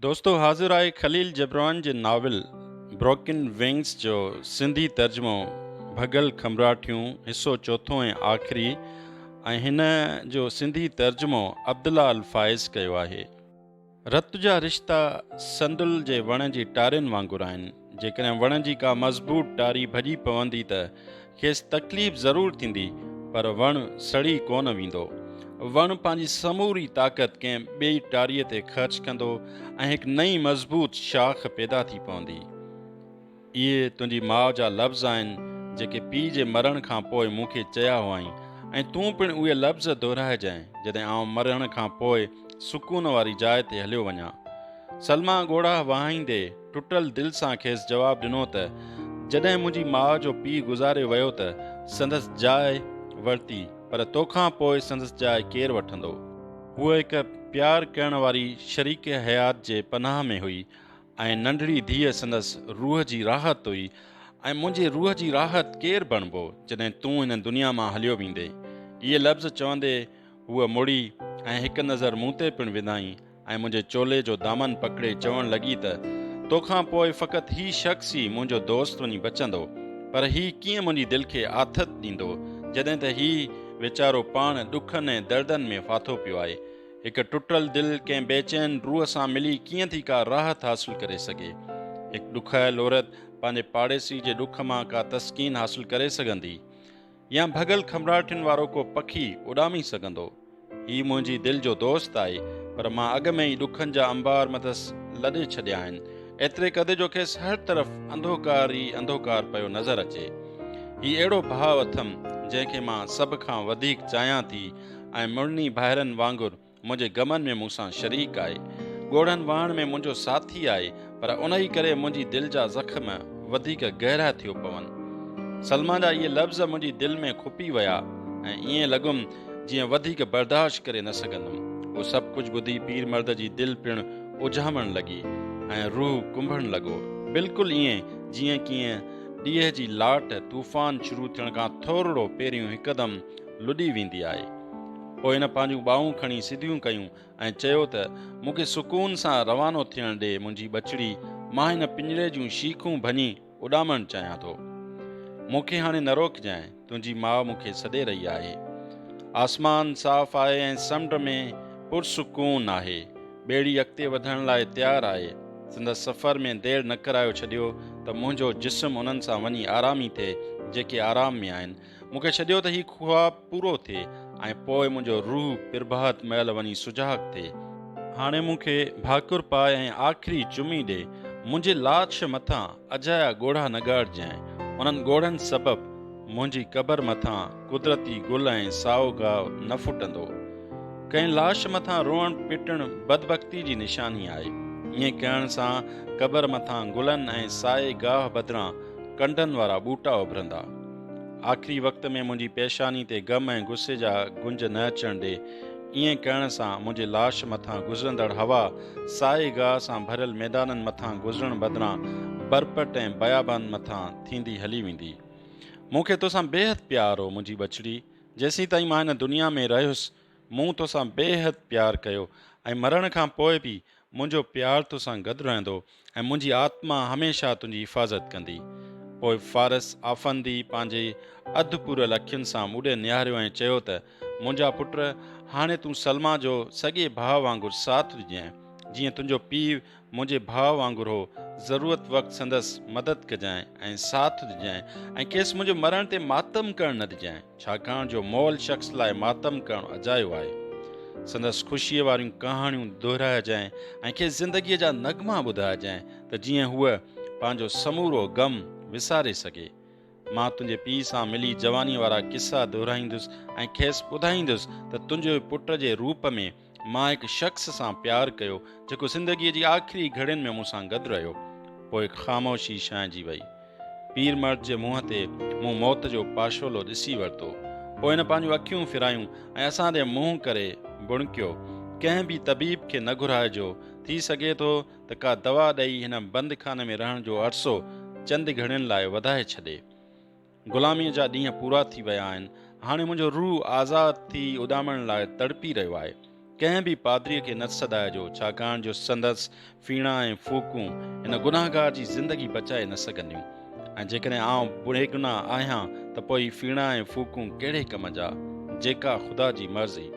دوستو حاضر آهي خليل جبران جي ناول بروڪن ونگز جو سنڌي ترجمو ڀڳل کنڀراٺيون حصو چوٿون ۽ آخري ۽ هن جو سنڌي ترجمو عبدالله الفائز ڪيو آهي. رت جا رشتا صندل جي وڻ جي ٽارين وانگر آهن. جيڪڏهن وڻ جي ڪا مضبوط ٽاري ڀڄي پوندي ته کيس تڪليف ضرور ٿيندي پر وڻ سڙي ڪونه ويندو. وڻ پنهنجي سموري طاقت ڪنهن ٻئي ٽاريء تي خرچ ڪندو ۽ هڪ نئين مضبوط شاخ پيدا ٿي پوندي. اهي تنهنجي ماء جا لفظ آهن جيڪي پيء جي مرڻ کان پوء مون کي چيا هئائين ۽ تون پڻ اهي لفظ دهرائجانء جڏهن آئون مرڻ کان پوء سڪون واري جاء تي هليو وڃان. سلميٰ ڳوڙها وهائيندي ٽٽل دل سان کيس جواب ڏنو ته جڏهن منهنجي ماء جو پيء گذاري ويو ته سندس جاء ورتي پر توکان پوء سندس جاء ڪير وٺندو؟ هوء هڪ پيار ڪرڻ واري شريڪ حيات جي پناهه ۾ هئي ۽ ننڍڙي ڌيء سندس روح جي راحت هئي ۽ منهنجي روح جي راحت ڪير بڻبو جڏهن تون هن دنيا مان هليو ويندين؟ اهي لفظ چوندي هوء مڙي ۽ هڪ نظر مون تي پڻ وڌائين ۽ منهنجي چولي جو دامن پڪڙي چوڻ لڳي ته، توکان پوء فقط هي شخص ئي منهنجو دوست وڃي بچندو، پر هي ڪيئن منهنجي دل کي آٿت ڏيندو، جڏهن ته هي ويچارو پاڻ ڏکن ۽ دردن ۾ ڦاٿو پيو آهي. هڪ ٽٽل دل ڪنهن بيچين روح سان ملي ڪيئن ٿي ڪا راحت حاصل ڪري سگهي؟ هڪ ڏکايل عورت پنهنجي پاڙيسري جي ڏک مان ڪا تسڪين حاصل ڪري سگهندي؟ يا ڀڳل کنڀڙاٺين وارو ڪو پکي اڏامي سگهندو؟ هي منهنجي دل جو دوست آهي، پر مان اڳ ۾ ئي ڏکن جا انبار مٿس لڏي ڇڏيا آهن، ايتري قدر جو کيس هر طرف انڌوڪار ئي انڌوڪار پيو نظر اچي. هي اهڙو ڀاء اٿم، جنهن کي مان سڀ کان وڌيڪ چاهيان ٿي ۽ مڙني ڀائرن وانگر منهنجي غمن ۾ مون سان شريڪ آهي. ڳوڙهن وهڻ ۾ منهنجو ساٿي آهي، پر انهي ڪري منهنجي دل جا زخم وڌيڪ گهرا ٿيو پون. سلميٰ جا اهي لفظ منهنجي دل ۾ کپي ويا ۽ ائين لڳم جيئن وڌيڪ برداشت ڪري نه سگهندم. اهو سڀ ڪجهه ٻڌي پير مرد جي دل پڻ اجهامڻ لڳي ۽ روح ڪنبڻ لڳو. بلڪل ائين جيئن ڪيئن ڏينهن جي لاٽ طوفان شروع ٿيڻ کان ٿورڙو پهريون هڪدم لڏي ويندي آهي. پوء هن پنهنجون ٻانهون کڻي سڌيون ڪيون ۽ چيو ته، مون کي سڪون سان روانو ٿيڻ ڏي منهنجي ٻچڙي، مان هن پڃري جون شيخون ڀڃي اڏامڻ چاهيان ٿو. مون کي هاڻي نه روڪجانء، تنهنجي ماء مون کي سڏي رهي آهي. آسمان صاف آهي ۽ سمنڊ ۾ پرسڪون آهي. ٻيڙي اڳتي وڌڻ لاء تيار آهي. سندس سفر ۾ دير نه ڪرايو ڇڏيو ته منهنجو جسم انهن سان وڃي آرامي ٿئي، جيڪي آرام ۾ آهن. مون کي ڇڏيو ته هي خواب پورو ٿئي ۽ پوء منهنجو روح پرڀات مهل وڃي سجاڳ ٿئي. هاڻي مون کي ڀاڪر پاء ۽ آخري چمي ڏي. منهنجي لاش مٿان اجايا ڳوڙها نه ڳاڙجانء. انهن ڳوڙهن سبب منهنجي قبر مٿان قدرتي گل ۽ سائو گاهه نه ڦٽندو. ڪنهن لاش مٿان روئڻ پٽڻ بدبختي جي نشاني آهي. ائين ڪرڻ سان قبر مٿان گلن ۽ سائي گاهه بدران ڪنڊن وارا ٻوٽا اڀرندا. آخري وقت ۾ منهنجي پيشاني تي غم ۽ غصي جا گهنج نه اچڻ ڏي. ائين ڪرڻ سان منهنجي لاش مٿان گذرندڙ هوا سائي گاهه سان ڀريل ميدانن مٿان گذرڻ بدران برپٽ ۽ بيابان مٿان ٿيندي هلي ويندي. مون کي توسان بيحد پيار هو منهنجي ٻچڙي. جيسين تائين مان هن دنيا ۾ رهيس مون توسان بيحد پيار ڪيو ۽ مرڻ کان پوء به منهنجو پيار توسان گڏ رهندو ۽ منهنجي آتما هميشه تنهنجي حفاظت ڪندي. پوء فارس آفندي پنهنجي اڌ پوريل اکين سان مون ڏي نهاريو ۽ چيو ته، منهنجا پٽ، هاڻي تون سلميٰ جو سڳي ڀاء وانگر ساٿ ڏجانء، جيئن تنهنجو پيء منهنجي ڀاء وانگر هو، ضرورت وقت سندس مدد ڪجانء ۽ ساٿ ڏجانء ۽ کيس منهنجي مرڻ تي ماتم ڪرڻ نه ڏجانء. ڇاڪاڻ جو مئل شخص لاء ماتم ڪرڻ اجايو آهي. سندس خوشيء واريون ڪهاڻيون دهرائجانء ۽ کيس زندگيء جا نغما ٻڌائجانء ته جيئن هوء پنهنجو سمورو غم وساري سگهي. مان تنهنجي پيء سان ملي جوانيء وارا قصا دهرائيندس ۽ کيس ٻڌائيندس ته تنهنجي پٽ جي روپ ۾ مان هڪ شخص سان پيار ڪيو جيڪو زندگيء جي آخري گهڙين ۾ مون سان گڏ رهيو. پوء خاموشي ڇانئجي وئي. پير مرد جي منهن تي مون موت جو پاشولو ڏسي ورتو. پوء هن پنهنجون اکيون ڦيرايون ۽ اسان ڏي منهن ڪري ڀڻڪيو، ڪنهن به طبيب کي نه گهرائجو، ٿي سگهي ٿو ته ڪا دوا ڏئي هن بند خاني ۾ رهڻ جو عرصو چند گهڙين لاء وڌائي ڇڏي. غلاميء جا ڏينهن پورا ٿي ويا آهن. هاڻي منهنجو روح آزاد ٿي اڏامڻ لاء تڙپي رهيو آهي. ڪنهن به پادريء کي نه سڏائجو، ڇاڪاڻ جو سندس ڦيڻا ۽ ڦوڪون هن گنهگار جي زندگي بچائي نه سگهنديون ۽ جيڪڏهن آئون بيگناهه آهيان ته پوء هي ڦيڻا ۽ ڦوڪون ڪهڙي ڪم جا؟ جيڪا خدا جي مرضي.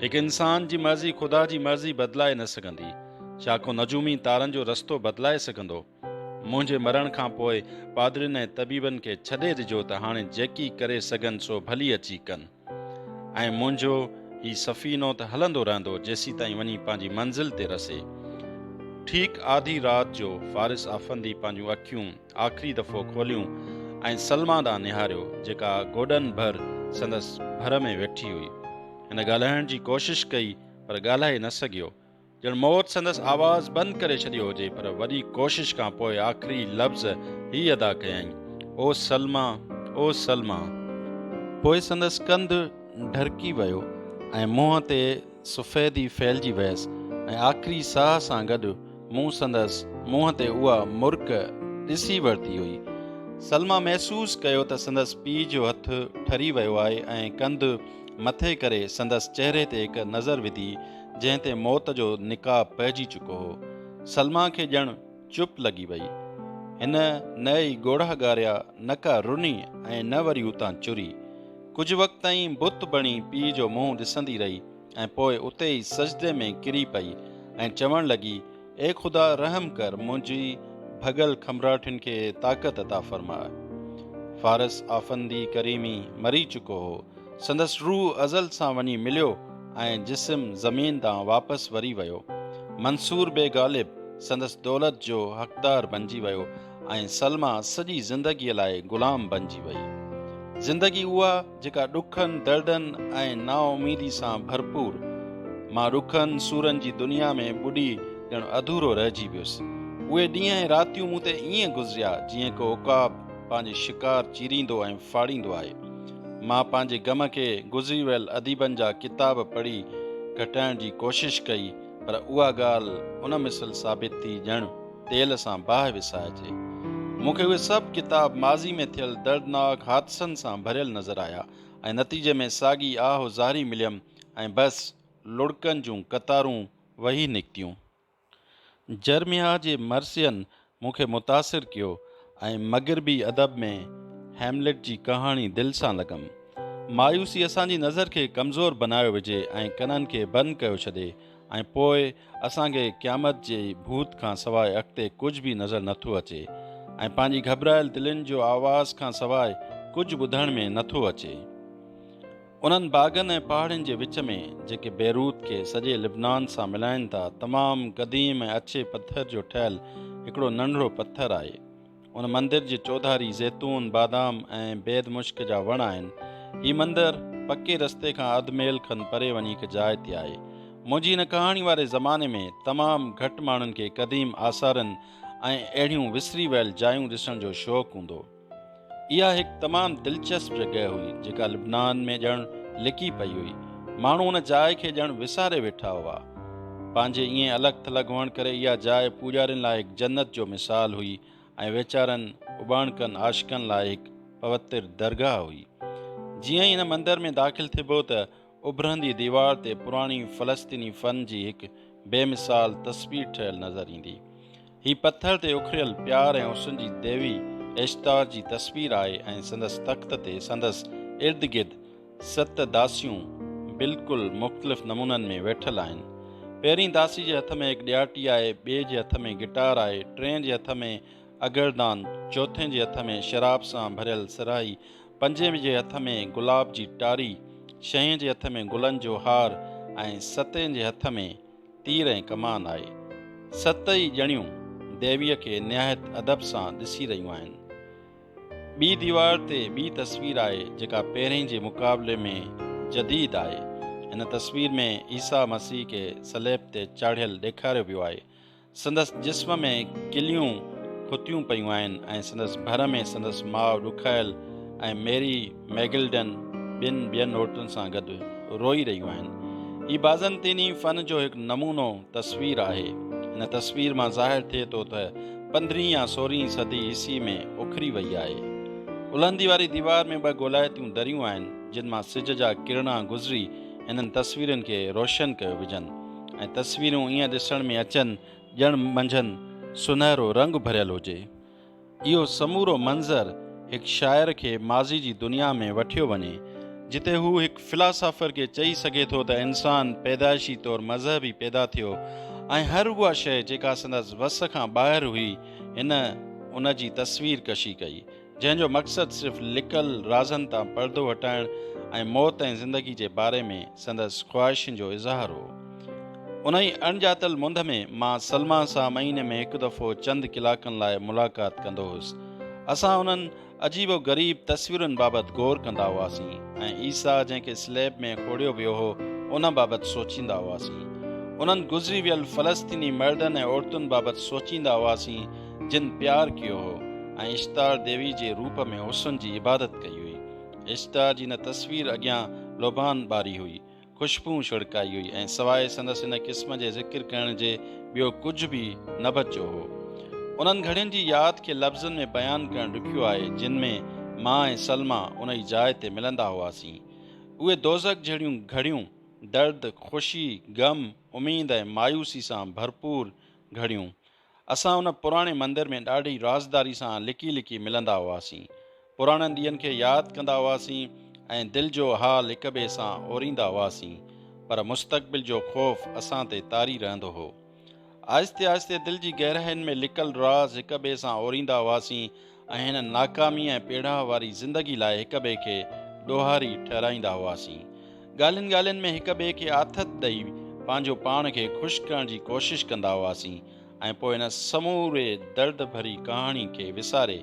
هڪ انسان جي مرضي خدا جي مرضي بدلائي نه سگهندي. ڇا ڪو نجومي تارن جو رستو بدلائي سگهندو؟ منهنجي مرڻ کان پوء پادرين ۽ طبيبن کي ڇڏي ڏجو ته هاڻي جيڪي ڪري سگهن سو ڀلي اچي ڪن. ۽ منهنجو هي سفينو ته هلندو رهندو جيسيتائين وڃي پنهنجي منزل تي رسي. ٺيڪ آڌي رات جو فارس آفندي پنهنجون اکيون آخري دفعو کوليون ۽ سلميٰ ڏانهن نهاريو جيڪا گوڏن ڀر سندس ڀر ۾ ويٺي هئي. هن ڳالهائڻ جي ڪوشش ڪئي پر ڳالهائي نه سگهيو. ڄڻ موت سندس آواز بند ڪري ڇڏيو هجي، پر وڏي ڪوشش کان پوء آخري لفظ هي ادا ڪيائين، او سلميٰ، او سلميٰ! پوء سندس ڪنڌ ڍرڪي ويو ۽ منهن تي سفيدي ڦهلجي ويس ۽ آخري ساهه سان گڏ مون سندس منهن تي اها مرڪ ڏسي ورتي هئي. سلميٰ محسوس ڪيو ته سندس پيء جو هٿ ٺري ويو آهي ۽ ڪنڌ مٿي ڪري سندس چهري تي هڪ نظر وڌي جنهن تي موت جو نقاب پئجي چڪو هو. سلميٰ کي ڄڻ چپ لڳي وئي. هن نه ئي ڳوڙها ڳاريا، نه ڪا رني ۽ نه وري اتان چري. ڪجهه وقت تائين بت بڻي پيء جو منهن ڏسندي رهي ۽ پوء اتي ئي سجدي ۾ ڪري پئي ۽ چوڻ لڳي، اي خدا رحم ڪر، منهنجي ڀڳل کنڀراٺين کي طاقت عطا فرماء. فارس آفندي ڪريمي مري چڪو هو. سندس روح ازل سان وڃي مليو ۽ جسم زمين ڏانهن واپس وري ويو. منصور بي غالب سندس دولت جو حقدار بنجي ويو ۽ سلميٰ سڄي زندگيء لاء غلام بنجي وئي. زندگي اها جيڪا ڏکن، دردن ۽ نااميدي سان ڀرپور. مان ڏکن، سورن جي دنيا ۾ ٻڏي ڄڻ اڌورو رهجي ويس. اهي ڏينهن ۽ راتيون مون تي ائين گذريا جيئن ڪو عقاب پنهنجي شڪار چيريندو ۽ ڦاڙيندو آهي. مان پنهنجي غم کي گذري ويل اديبن جا ڪتاب پڙهي گهٽائڻ جي ڪوشش ڪئي پر اها ڳالهه ان مثل ثابت ٿي ڄڻ تيل سان باهه وسائجي. مون کي اهي سڀ ڪتاب ماضي ۾ ٿيل دردناڪ حادثن سان ڀريل نظر آيا ۽ نتيجي ۾ ساڳي آه و زاري مليم ۽ بس لڙڪن جون قطارون وهي نڪتيون. جرمياه جي مرثين مون کي متاثر ڪيو ۽ مغربي ادب ۾ هيملٽ جي ڪهاڻي دل سان لڳم. مايوسي اسان جي نظر کي ڪمزور بنايو وجهي ۽ ڪنن کي بند ڪيو ڇڏي ۽ پوء اسان کي قيامت جي ڀوت کان سواء اڳتي ڪجهه به نظر نٿو اچي ۽ پنهنجي گهٻرايل دلين جو آواز کان سواء ڪجهه ٻڌڻ ۾ نٿو اچي. انهن باغن ۽ پهاڙين جي وچ ۾، جيڪي بيروت کي سڄي لبنان سان ملائين ٿا، تمام قديم ۽ اڇي پٿر جو ٺهيل هڪڙو ننڍڙو پٿر آهي. ان مندر جي چوڌاري زيتون، بادام ۽ بيد مشڪ جا وڻ آهن. هي مندر پڪي رستي کان اڌ ميل کن پري وڃي هڪ جاء تي آهي. منهنجي هن ڪهاڻي واري زماني ۾ تمام گهٽ ماڻهن کي قديم آثارن ۽ اهڙيون وسري ويل جايون ڏسڻ جو شوق هوندو. اها هڪ تمام دلچسپ جڳهه هئي، جيڪا لبنان ۾ ڄڻ لڪي پئي هئي. ماڻهو ان جاء کي ڄڻ وساري ويٺا هئا. پنهنجي ائين الڳ ٿلڳ هئڻ ڪري اها جاء پوڄارين لاء هڪ جنت جو مثال هئي ۽ ويچارن اٻاڻڪن عاشقن لاء هڪ پوتر درگاهه هئي. جيئن ئي هن مندر ۾ داخل ٿبو ته اڀرندي ديوار تي پراڻي فلسطيني فن جي هڪ بي مثال تصوير ٺهيل نظر ايندي. هي پٿر تي اکريل پيار ۽ حسن جي ديوي عشتار جي تصوير آهي ۽ سندس تخت تي سندس ارد گرد ست داسيون بلڪل مختلف نمونن ۾ ويٺل آهن. پهرين داسي جي هٿ ۾ هڪ ڏياٽي آهي، ٻئي جي هٿ ۾ گٽار آهي، ٽئين جي هٿ ۾ اگردان، چوٿين جي هٿ ۾ شراب سان ڀريل صراحي، پنجين جي هٿ ۾ گلاب جي ٽاري، ڇهين جي هٿ ۾ گلن جو هار ۽ ستين جي هٿ ۾ تير ۽ ڪمان آهي. ست ئي ڄڻيون ديويء کي نهايت ادب سان ڏسي رهيون آهن. ٻي ديوار تي ٻي تصوير آهي، جيڪا پهرئين جي مقابلي ۾ جديد آهي. هن تصوير ۾ عيسيٰ مسيح کي صليب تي چاڙهيل ڏيکاريو ويو آهي. سندس جسم ۾ ڪليون کتيون پيون آهن ۽ سندس ڀر ۾ سندس ماء ڏکايل ۽ ميري ميگلڊن ٻن ٻين عورتن سان گڏ روئي رهيون آهن. هي بازنطيني فن جو هڪ نمونو تصوير آهي. هن تصوير مان ظاهر ٿئي ٿو ته پندرهين يا سورهين صدي عيسوي ۾ اکري وئي آهي. الهندي واري ديوار ۾ ٻه گولائتيون دريون آهن، جن مان سج جا ڪرڻا گذري. هنن تصويرن کي روشن ڪيو وجهن ۽ تصويرون ائين ڏسڻ ۾ اچن ڄڻ منجهن سنهرو رنگ ڀريل هجي. اهو سمورو منظر هڪ شاعر کي ماضي جي دنيا ۾ وٺيو وڃي، جتي هو هڪ فلاسافر کي چئي سگهي ٿو ته انسان پيدائشي طور مذهبي پيدا ٿيو ۽ هر اها شيء جيڪا سندس وس کان ٻاهر هئي، هن ان جي تصوير ڪشي ڪئي. جنهن جو مقصد صرف لڪل رازن تان پردو هٽائڻ ۽ موت ۽ زندگي جي باري ۾ سندس خواهشن جو اظهار هو. انهي اڻڄاتل منڌ ۾ مان سلميٰ سان مهيني ۾ هڪ دفعو چند ڪلاڪن لاء ملاقات ڪندو هوس. اسان انهن عجيب و غريب تصويرن بابت غور ڪندا هئاسين ۽ عيسيٰ جنهن کي سليب ۾ کوڙيو ويو هو ان بابت سوچيندا هئاسين. انهن گذري ويل فلسطيني مردن ۽ عورتن بابت سوچيندا هئاسين جن پيار ڪيو هو ۽ اشتار ديوي جي روپ ۾ حسن جي عبادت ڪئي هئي. اشتار جي ان تصوير اڳيان لوبان ٻاري هئي، خوشبوء ڇڙڪائي هئي ۽ سواء سندس ان قسم جي ذڪر ڪرڻ جي ٻيو ڪجهه به نه بچيو هو. انهن گهڙين جي ياد کي لفظن ۾ بيان ڪرڻ ڏکيو آهي، جن ۾ مان ۽ سلميٰ انهي جاء تي ملندا هئاسين. اهي دوزخ جهڙيون گهڙيون، درد، خوشي، غم، اميد ۽ مايوسي سان ڀرپور گهڙيون. اسان ان پراڻي مندر ۾ ڏاڍي رازداري سان لڪي لڪي ملندا هئاسين. پراڻن ڏينهن کي ياد ڪندا هئاسين ۽ دل جو حال هڪ ٻئي سان اوريندا هئاسين، پر مستقبل جو خوف اسان تي طاري رهندو هو. آهستي آهستي دل جي گهراين ۾ لڪل راز هڪ ٻئي سان اوريندا هئاسين ۽ هن ناڪامي ۽ پيڙاهه واري زندگي لاء هڪ ٻئي کي ڏوهاري ٺهرائيندا هئاسين. ڳالهين ڳالهين ۾ هڪ ٻئي کي آٿت ڏئي پنهنجو پاڻ کي خوش ڪرڻ جي ڪوشش ڪندا هئاسين ۽ پوء ان سموري درد ڀري ڪهاڻي کي وساري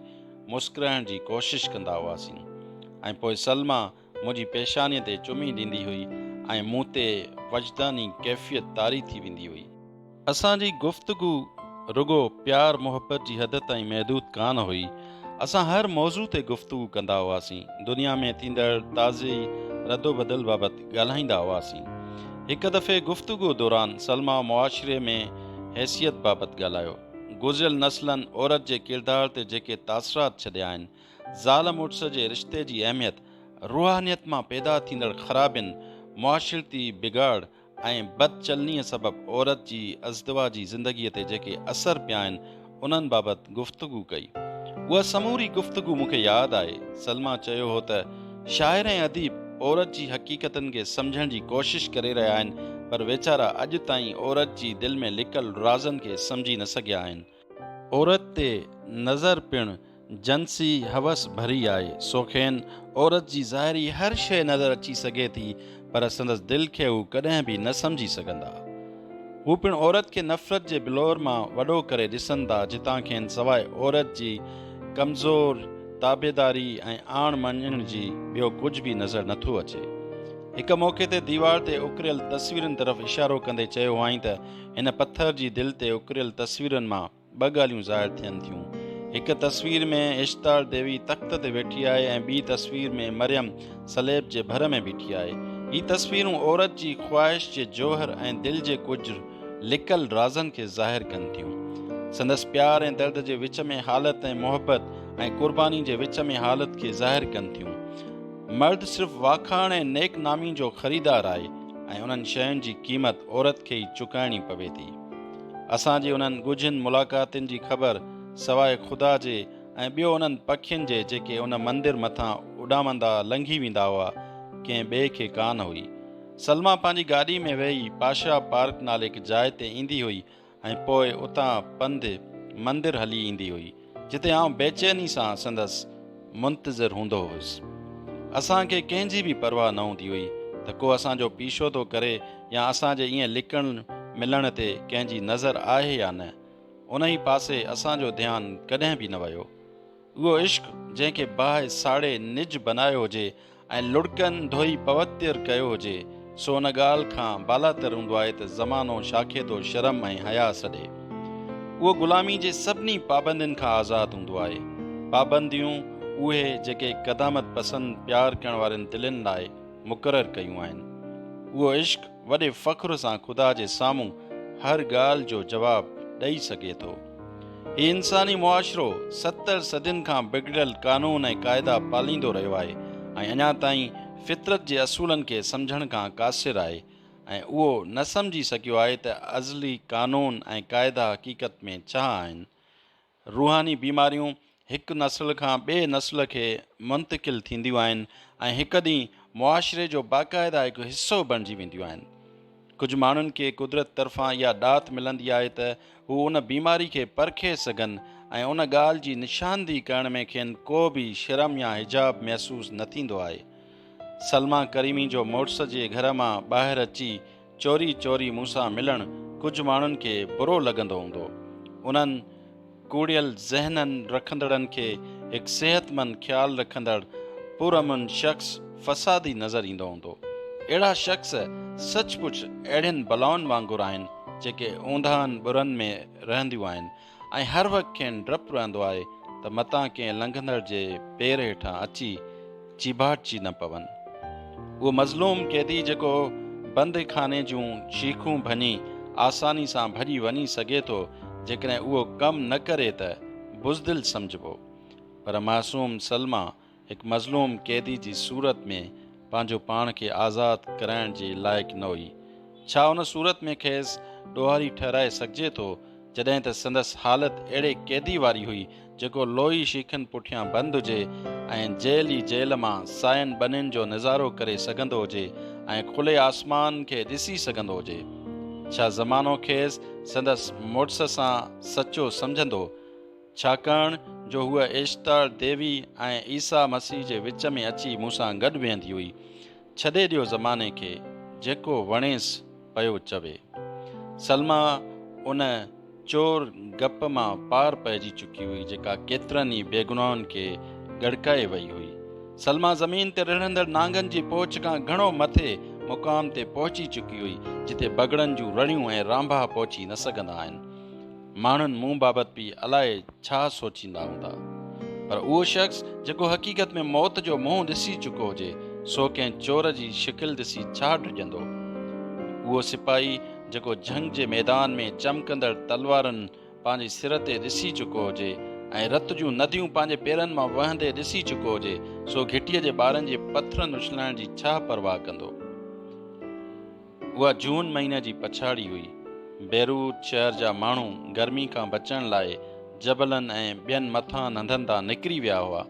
مسڪرائڻ جي ڪوشش ڪندا هئاسين ۽ پوء سلميٰ منهنجي پيشانيء تي چمي ڏيندي هئي ۽ مون تي وجداني ڪيفيت طاري ٿي ويندي هئي. اسان جي گفتگو رڳو پيار محبت جي حد تائين محدود ڪانه هئي. اسان هر موضوع تي گفتگو ڪندا هئاسين. دنيا ۾ ٿيندڙ تازي ردوبدل بابت ڳالهائيندا هئاسين. هڪ دفعي گفتگو دوران سلميٰ معاشري ۾ حيثيت بابت ڳالهايو. گذريل نسلن عورت جي ڪردار تي جيڪي تاثرات ڇڏيا آهن، زال مڙس جي رشتي جي اهميت، روحانيت مان پيدا ٿيندڙ خرابين، معاشرتي بگاڙ ۽ بدچلنيء سبب عورت جي ازدواجي زندگيء تي جيڪي اثر پيا آهن، انهن بابت گفتگو ڪئي. اها سموري گفتگو مون کي ياد آهي. سلميٰ چيو هو ته، شاعر ۽ اديب عورت جي حقيقتن کي سمجهڻ جي ڪوشش ڪري رهيا آهن، پر ويچارا اڄ تائين عورت جي دل ۾ لڪل رازن کي سمجهي نه سگهيا آهن. عورت تي نظر پڻ جنسي هوس ڀري آهي، سو کين عورت جي ظاهري هر شيء نظر اچي سگهي ٿي، پر سندس دل کي هو ڪڏهن به نه سمجهي سگهندا. هو پڻ عورت کي نفرت جي بلور مان وڏو ڪري ڏسن ٿا، جتان کين سواء عورت جي ڪمزور تابعداري ۽ آڻ مڃڻ جي ٻيو ڪجهه به نظر نٿو اچي. هڪ موقعي تي ديوار تي اڪريل تصويرن طرف اشارو ڪندي چيو هئائين ته، هن پٿر جي دل تي اڪريل تصويرن مان ٻه ڳالهيون ظاهر ٿين ٿيون. هڪ تصوير ۾ اشتار ديوي تخت تي ويٺي آهي ۽ ٻي تصوير ۾ مريم صليب جي ڀر ۾ بيٺي آهي. هي تصويرون عورت جي خواهش جي جوهر ۽ دل جي ڪجهه لڪل رازن کي ظاهر ڪن ٿيون. سندس پيار ۽ درد جي وچ ۾ حالت ۽ محبت ۽ قرباني جي وچ ۾ حالت کي ظاهر ڪن ٿيون. مرد صرف واکاڻ ۽ نيڪ نامي جو خريدار آهي ۽ انهن شين جي قيمت عورت کي ئي چڪائڻي پوي ٿي. اسان جي انهن ڳجهين ملاقاتن جي خبر سواء خدا جي ۽ ٻيو انهن پکين جي جيڪي ان مندر مٿان اڏامندا لنگهي ويندا هئا، ڪنهن ٻئي کي ڪانه هئي. سلميٰ پنهنجي گاڏي ۾ ويهي پاشا پارڪ نالي هڪ جاء تي ايندي هئي ۽ پوء اتان پنڌ مندر هلي ايندي هئي، جتي آئون بيچيني سان سندس منتظر هوندو هوس. اسان کي ڪنهن جي به پرواهه نه هوندي هئي ته ڪو اسان جو پيڇو ٿو ڪري يا اسان جي ائين لڪڻ ملڻ تي ڪنهن جي نظر آهي يا نه. انهي پاسي اسان جو ڌيان ڪڏهن به نه ويو. اهو عشق جنهن کي باهه ساڙي نج بنايو هجي ۽ لڙڪن ڌوئي پوتر ڪيو هجي، سو ان ڳالهه کان بالاتر هوندو آهي ته زمانو شاکي ٿو شرم ۽ حياء سڏي. اهو غلامي جي سڀني پابندين کان آزاد هوندو آهي. پابنديون اهي جيڪي قدامت پسند پيار ڪرڻ وارين دلين لاء مقرر ڪيون آهن. اهو عشق وڏي فخر سان خدا جي سامهون هر ڳالهه جو جواب ڏئي سگهي ٿو. هي انساني معاشرو 70 صدين کان بگڙيل قانون ۽ قاعدا پاليندو رهيو آهي ۽ اڃا تائين فطرت جي اصولن کي سمجهڻ کان قاصر آهي ۽ اهو نه سمجهي سگهيو آهي ته ازلي قانون ۽ قاعدا حقيقت ۾ ڇا آهن. روحاني بيماريون هڪ نسل کان ٻئي نسل کي منتقل ٿينديون آهن ۽ هڪ ڏينهن معاشري جو باقاعده هڪ حصو بڻجي وينديون آهن. ڪجهه ماڻهن کي قدرت طرفان اها ڏات ملندي آهي ته هو ان بيماري کي پرکي سگهن ۽ ان ڳالهه جي نشاندهي ڪرڻ ۾ کين ڪو به شرم يا حجاب محسوس نه ٿيندو آهي. سلميٰ ڪريمي جو مڙس جي گهر مان ٻاهر اچي چوري چوري مون سان ملڻ ڪجهه ماڻهن کي برو لڳندو هوندو. انهن ڪوڙيل ذهنن رکندڙن کي هڪ صحتمند خيال رکندڙ پرامن شخص فسادي نظر ايندو هوندو. اهڙا شخص سچ پچ اهڙين بلائن وانگر آهن جيڪي اونداهن ٻرن ۾ رهنديون آهن ۽ هر وقت کين ڊپ رهندو آهي ته متان ڪنهن لنگهندڙ جي پير هيٺان اچي چيڀاٽجي نه پون. اهو مظلوم قيدي جيڪو بند خاني جون شيخون ڀڃي آساني سان ڀڄي وڃي سگهي ٿو، جيڪڏهن اهو ڪم نه ڪري ته بزدل سمجهبو. پر معصوم سلميٰ هڪ مظلوم قيدي جي صورت ۾ پنهنجو پاڻ کي آزاد ڪرائڻ جي لائق نه هئي. ڇا ان صورت ۾ کيس ڏوهاري ٺهرائي سگهجي ٿو، جڏهن ته سندس حالت اهڙي قيدي واري هئي، جيڪو لوهي شيخن پٺيان بند هجي ۽ جيل ئي جيل مان ساين ٻنين جو نظارو ڪري سگهندو هجي ۽ کلي آسمان کي ڏسي سگهندو هجي؟ ڇا زمانو کيس سندس مڙس سان سچو سمجهندو؟ ڇاڪاڻ جو هوء ايشتار ديوي ۽ عيسيٰ مسيح جي وچ ۾ اچي مون سان گڏ ويهندي هئي. ڇڏي ڏيو زماني کي، جيڪو وڻيس پيو چوي. سلميٰ ان چور گپ مان پار پئجي چڪي هئي، جيڪا ڪيترن ئي بيگناهن کي ڳڙڪائي وئي هئي. سلميٰ زمين تي رڙهندڙ نانگن جي پهچ کان گهڻو مٿي مقام تي پهچي چڪي هئي، جتي بگهڙن جون رڙيون ۽ رانڀا پهچي نه سگهندا آهن. ماڻهن مون بابت به الائي ڇا سوچيندا هوندا. پر اهو شخص جيڪو حقيقت ۾ موت جو منهن ڏسي چڪو هجي، سو ڪنهن چور جي شڪل ڏسي ڇا ڊڄندو؟ اهو سپاهي جيڪو جهنگ جي ميدان ۾ چمڪندڙ تلوارن پنهنجي سر تي ڏسي چڪو هجي ۽ رت جون نديون پنهنجي پيرن مان وهندي ڏسي چڪو هجي، سو گهٽيء جي ٻارن جي پٿرن اڇلائڻ جي ڇا پرواهه ڪندو؟ اها جون مهيني جي پڇاڙي هئي. بيروت شهر جا ماڻهو گرمي کان بچڻ لاء جبلن ۽ ٻين مٿاهن هنڌن تان نڪري ويا هئا.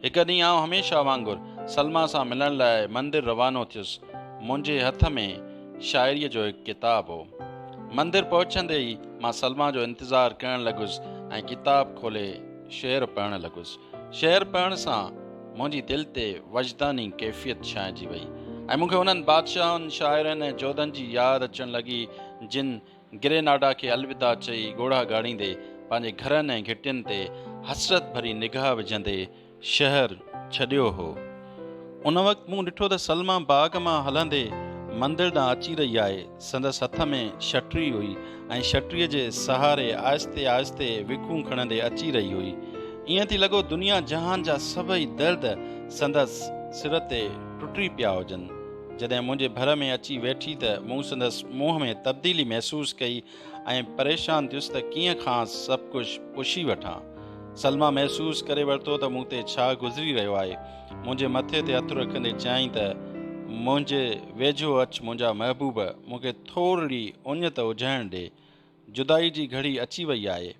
هڪ ڏينهن آئون هميشه وانگر سلميٰ سان ملڻ لاء مندر روانو ٿيس. منهنجي هٿ ۾ شاعريء جو هڪ ڪتاب هو. مندر پهچندي ئي مان سلميٰ جو انتظار ڪرڻ لڳس ۽ ڪتاب کولي شعر پڙهڻ لڳس. شعر پڙهڻ سان منهنجي دل تي وجداني ڪيفيت ڇانئجي وئي ۽ مون کي انهن بادشاهن، شاعرن ۽ جوڌن جي ياد اچڻ لڳي، جن گريناڊا کي الوداع چئي ڳوڙها ڳاڙيندي پنهنجي گهرن ۽ گهٽين تي حسرت ڀري نگاهه وجهندي شهر ڇڏيو هو. ان وقت مون ڏٺو ته سلميٰ باغ مان هلندي مندر ڏانهن اچي رهي آهي. سندس هٿ ۾ شٽري هئي ۽ شٽريء جي سهاري آهستي آهستي وکون کڻندي اچي رهي هئي. ائين ٿي لڳو دنيا جهان جا سڀئي درد سندس سر تي ٽٽي پيا هجن. جڏهن منهنجي ڀر ۾ اچي ويٺي ته مون سندس منهن ۾ تبديلي محسوس ڪئي ۽ پريشان ٿيس ته ڪيئن کانئس سڀ ڪجهه پڇي وٺان. سلميٰ محسوس ڪري ورتو ته مون تي ڇا گذري رهيو آهي. منهنجي مٿي تي هٿ رکندي چيائين ته، منهنجي ويجهو اچ منهنجا محبوب، مون کي ٿورڙي اڃ ته اجهائڻ ڏي. جدائي جي گهڙي اچي وئي آهي.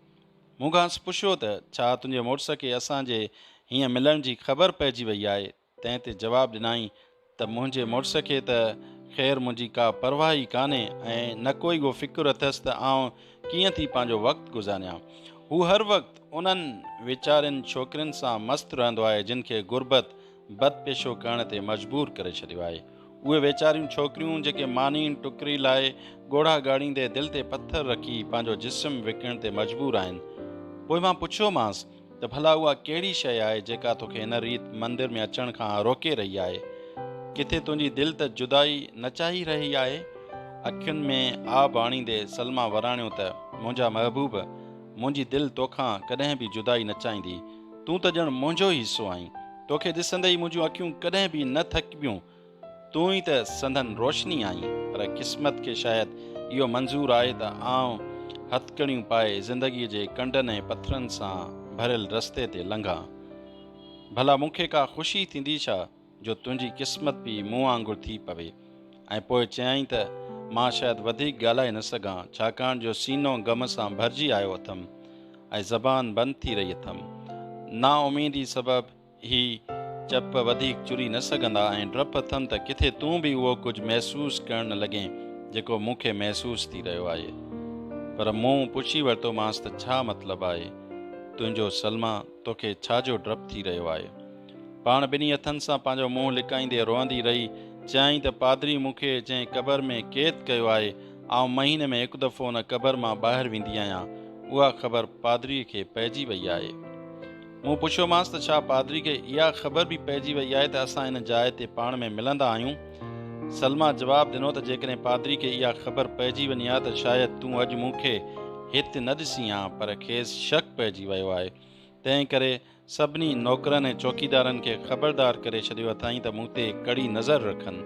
مون کانئس پڇيو ته، ڇا تنهنجي مڙس کي اسان جي هيئن ملڻ جي خبر پئجي وئي آهي؟ تنهن تي جواب ڏنائين ته منهنجي مڙس کي ته خير منهنجي ڪا پرواهه ئي ڪانهي ۽ نه ڪو ئي اهو فڪر اٿس ته آئون ڪيئن ٿي پنهنجو وقت گذاريان. هو هر وقت انهن ويچارين ڇوڪرين سان مست رهندو آهي جن کي غربت بد پيشو ڪرڻ تي مجبور ڪري ڇڏيو آهي. اهي ويچاريون ڇوڪريون جيڪي ماني ٽڪري لاء ڳوڙها ڳاڙيندي دل تي پٿر رکي پنهنجو جسم وڪڻڻ تي مجبور آهن. پوء مان پڇيومانس ته ڀلا اها ڪهڙي شيء آهي جيڪا توکي هن ريت مندر ۾ اچڻ کان روڪي رهي آهي؟ ڪٿي تنهنجي دل ته جدائي نه چاهي رهي آهي؟ اکين ۾ آب آڻيندي سلميٰ وراڻيو ته منهنجا محبوب! منهنجي دل توکان ڪڏهن به جدائي نه چاهيندي. تون ته ڄڻ منهنجو ئي حصو آهين. توکي ڏسندي ئي منهنجون اکيون ڪڏهن به نه ٿڪبيون. تون ئي ته سندن روشني آهين، پر قسمت کي شايد اهو منظور آهي ته آئون هٿڪڙيون پائي زندگيء جي ڪنڊن ۽ پٿرن سان ڀريل رستي تي لنگهان. ڀلا مون کي ڪا خوشي ٿيندي ڇا، جو تنهنجي قسمت به مون وانگر ٿي پوي. ۽ پوء چيائين ته، مان شايد وڌيڪ ڳالهائي نه سگهان، ڇاڪاڻ جو سينو غم سان ڀرجي آيو اٿم ۽ زبان بند ٿي رهي اٿم. نااميدي سبب هي چپ وڌيڪ چري نه سگهندا ۽ ڊپ اٿم ته ڪٿي تون به اهو ڪجهه محسوس ڪرڻ نه لڳين، جيڪو مون کي محسوس ٿي رهيو آهي. پر مون پڇي ورتومانس ته ڇا مطلب آهي تنهنجو سلميٰ، توکي ڇا جو ڊپ ٿي رهيو آهي؟ پاڻ ٻنهي هٿن سان پنهنجو منهن لڪائيندي روئندي رهي. چيائين ته پادري مون کي جنهن قبر ۾ قيد ڪيو آهي، آئون مهيني ۾ هڪ دفعو ان قبر مان ٻاهر ويندي آهيان. اها خبر پادريء کي پئجي وئي آهي. مون پڇيومانس ته ڇا پادري کي اها خبر به پئجي وئي آهي ته اسان ان جاء تي پاڻ ۾ ملندا آهيون؟ سلميٰ جواب ڏنو ته جيڪڏهن پادري کي اها خبر پئجي وڃي ها ته شايد تون اڄ مون کي هت نه ڏسين ها، پر کيس شڪ پئجي ويو آهي، تنهن ڪري سڀني نوڪرن ۽ چوڪيدارن کي خبردار ڪري ڇڏيو اٿائين ته مون تي ڪڙي نظر رکن.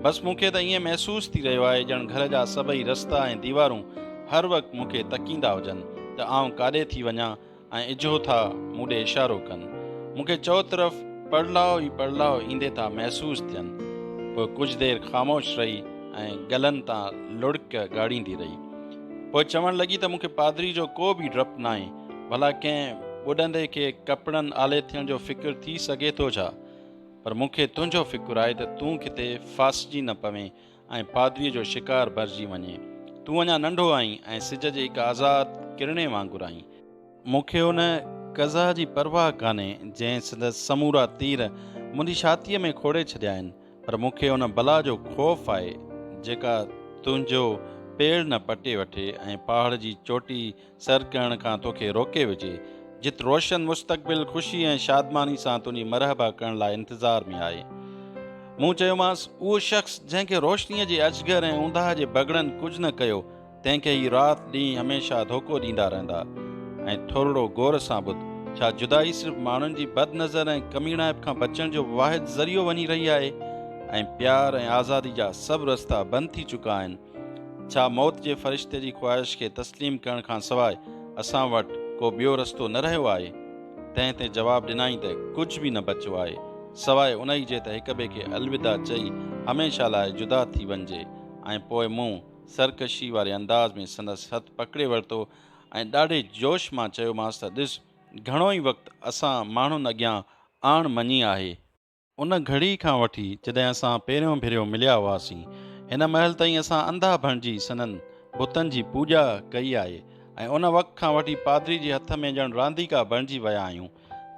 بس مون کي ته ائين محسوس ٿي رهيو آهي ڄڻ گهر جا سڀئي رستا ۽ ديوارون هر وقت مون کي تڪيندا هجن ته آئون ڪاڏي ٿي وڃان ۽ اجهو ٿا مون ڏي اشارو ڪن. مون کي چؤطرف پڙلاء ئي پڙلاء ايندي ٿا محسوس ٿين. پوء ڪجهه دير خاموش رهي ۽ ڳلن تان لڙڪ ڳاڙيندي رهي. پوء چوڻ لڳي ته مون کي پادري جو ڪو به ڊپ ناهي. ڀلا ڪنهن ٻڏندي کي ڪپڙن آلي ٿيڻ جو فڪر ٿي سگهي ٿو ڇا؟ پر مون کي تنهنجو فڪر آهي ته تون ڪٿي ڦاسجي نه پوين ۽ پادريء جو شڪار بڻجي وڃين. تون اڃا ننڍو آهين ۽ سج جي هڪ آزاد ڪرڻي وانگر آهين. مون کي ان قضا جي پرواهه ڪانهي، جنهن سندس سمورا تير منهنجي ڇاتيء ۾ کوڙي ڇڏيا آهن. پر مون کي ان بلا جو خوف آهي، جيڪا تنهنجو پير نه پٽي وٺي ۽ پهاڙ جي چوٽي سر ڪرڻ کان توکي روڪي وجهي، جت روشن مستقبل خوشي ۽ شادماني سان تنهنجي مرحبا ڪرڻ لاء انتظار ۾ آهي. مون چيومانس، اهو شخص جنهن کي روشنيء جي اجگر ۽ اونداهه جي بگهڙن ڪجهه نه ڪيو، تنهن کي هي رات ڏينهن هميشه ڌوڪو ڏيندا رهندا. ۽ ٿورڙو غور سان ٻڌ، ڇا جدائي صرف ماڻهن جي بد نظر ۽ ڪميڻائپ کان بچڻ جو واحد ذريعو وڃي رهي آهي ۽ پيار ۽ آزادي جا سڀ رستا بند ٿي چڪا آهن؟ ڇا موت جي فرشتي جي خواهش کي تسليم ڪرڻ کان سواء اسان وٽ ڪو ٻيو رستو نه رهيو آهي؟ تنهن تي جواب ڏنائين ته ڪجهه به نه بچيو آهي، سواء انهي جي ته هڪٻئي کي الوداع چئي هميشه لاء جدا ٿي وڃجي ۽ پوء مون سرڪشي واري انداز ۾ سندس هٿ پڪڙي ورتو ۽ ڏاڍي جوش مان چيومانس ته ڏس گهڻو ئي وقت اسان ماڻهن اڳيان آڻ مڃي آهي. ان گهڙي کان وٺي جڏهن اسان پهريون ڀيرو مليا هئاسين، هن مهل تائين اسان انڌا بڻجي سندن بتن جي پوڄا ڪئي آهي ۽ ان وقت کان وٺي پادري جي هٿ ۾ ڄڻ رانديڪا بڻجي ويا آهيون.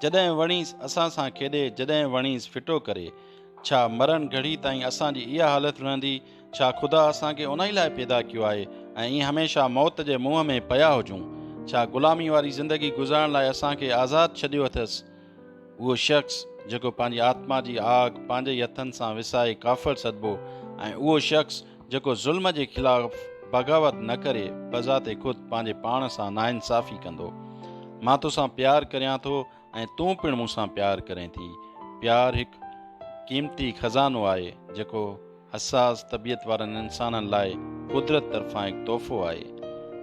جڏهن وڻيس اسان سان کيڏي، جڏهن وڻيس ڦٽو ڪري. ڇا مرڻ گهڙي تائين اسان جي اها حالت رهندي؟ ڇا خدا اسان کي انهي لاء پيدا ڪيو آهي ۽ ائين هميشه موت جي منهن ۾ پيا هجون؟ ڇا غلامي واري زندگي گذارڻ لاء اسان کي آزاد ڇڏيو اٿس؟ اهو شخص جيڪو پنهنجي آتما جي آگ پنهنجي ئي هٿن سان وسائي ڪافر سڏبو ۽ اهو شخص جيڪو ظلم جي خلاف بغاوت نه ڪري بذات خود پنهنجي پاڻ سان ناانصافي ڪندو. مان توسان پيار ڪريان ٿو ۽ تون پڻ مون سان پيار ڪرين ٿي. پيار هڪ قيمتي خزانو آهي جيڪو حساس طبيعت وارن انسانن لاء قدرت طرفان هڪ تحفو آهي.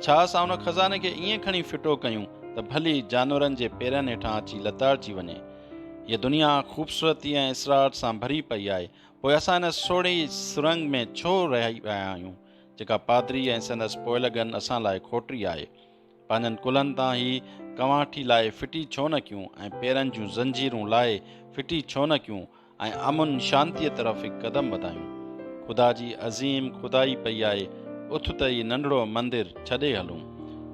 ڇا اسان ان خزاني کي ائين کڻي ڦٽو ڪيون ته ڀلي جانورن جي پيرن هيٺان اچي لتاڙجي وڃي؟ هيء دنيا خوبصورتي ۽ اسرار سان ڀري پئي آهي، پوء اسان هن سوڙهي سرنگ ۾ ڇو رهي رهيا آهيون، جيڪا پادري ۽ سندس پوئلڳن اسان لاء کوٽي آهي؟ پنهنجن ڪلهن تان هي ڪنواٺي لاهي ڦٽي ڇو نه ڪيون ۽ پيرن جون زنجيرون لاهي ڦٽي ڇو نه ڪيون ۽ امن شانتيء طرف هڪ قدم وڌايون. خدا جي عظيم خدائي پئي آهي، اٿ ته هي ننڍڙو مندر ڇڏي هلون.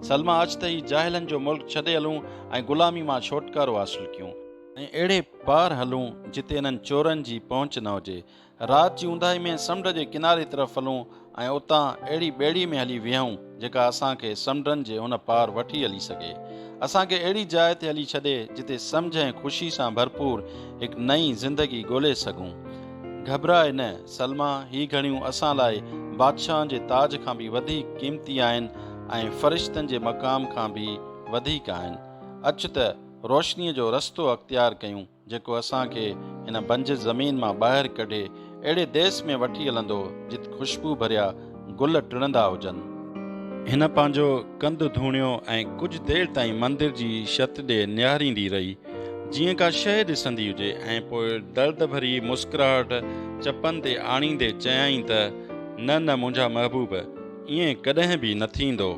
سلميٰ اچ ته هي جاهلن جو ملڪ ڇڏي هلون ۽ غلامي مان ڇوٽڪارو حاصل ڪيون. ۽ اهڙي پار هلون جتي انهن چورن جي پهچ نه هجي. رات جي اونداهي ۾ سمنڊ جي ڪناري طرف هلون ۽ اتان اهڙي ٻيڙي ۾ هلي ويهون جيڪا اسان کي سمنڊن جي ان پار وٺي هلي سگهي. اسان کي اهڙي جاء تي هلي ڇڏي جتي سمجهه ۽ خوشي سان ڀرپور هڪ نئين زندگي ڳولي سگهون. گهٻراء نه سلميٰ، هي گهڙيون اسان لاء بادشاهن جي تاج کان به وڌيڪ قيمتي آهن ۽ فرشتن جي مقام کان به وڌيڪ آهن. اچ ته روشنيء جو رستو اختيار ڪيون. جيڪو اسان کي هن بنجر زمين مان ٻاهر ڪڍي اهڙي ديس ۾ وٺي هلندو جت خوشبو ڀريا گل ٽڙندا هجن. هن پنهنجو ڪنڌ ڌوڻيو ۽ ڪجهه دير تائين مندر جي ڇت ڏي نهاريندي رهي. جيئن ڪا شيء ڏسندي هجي ۽ پوء درد ڀري مسڪراهٽ چپن تي آڻيندي چيائين ته، نه نه منهنجا محبوب، ائين ڪڏهن به نه ٿيندو.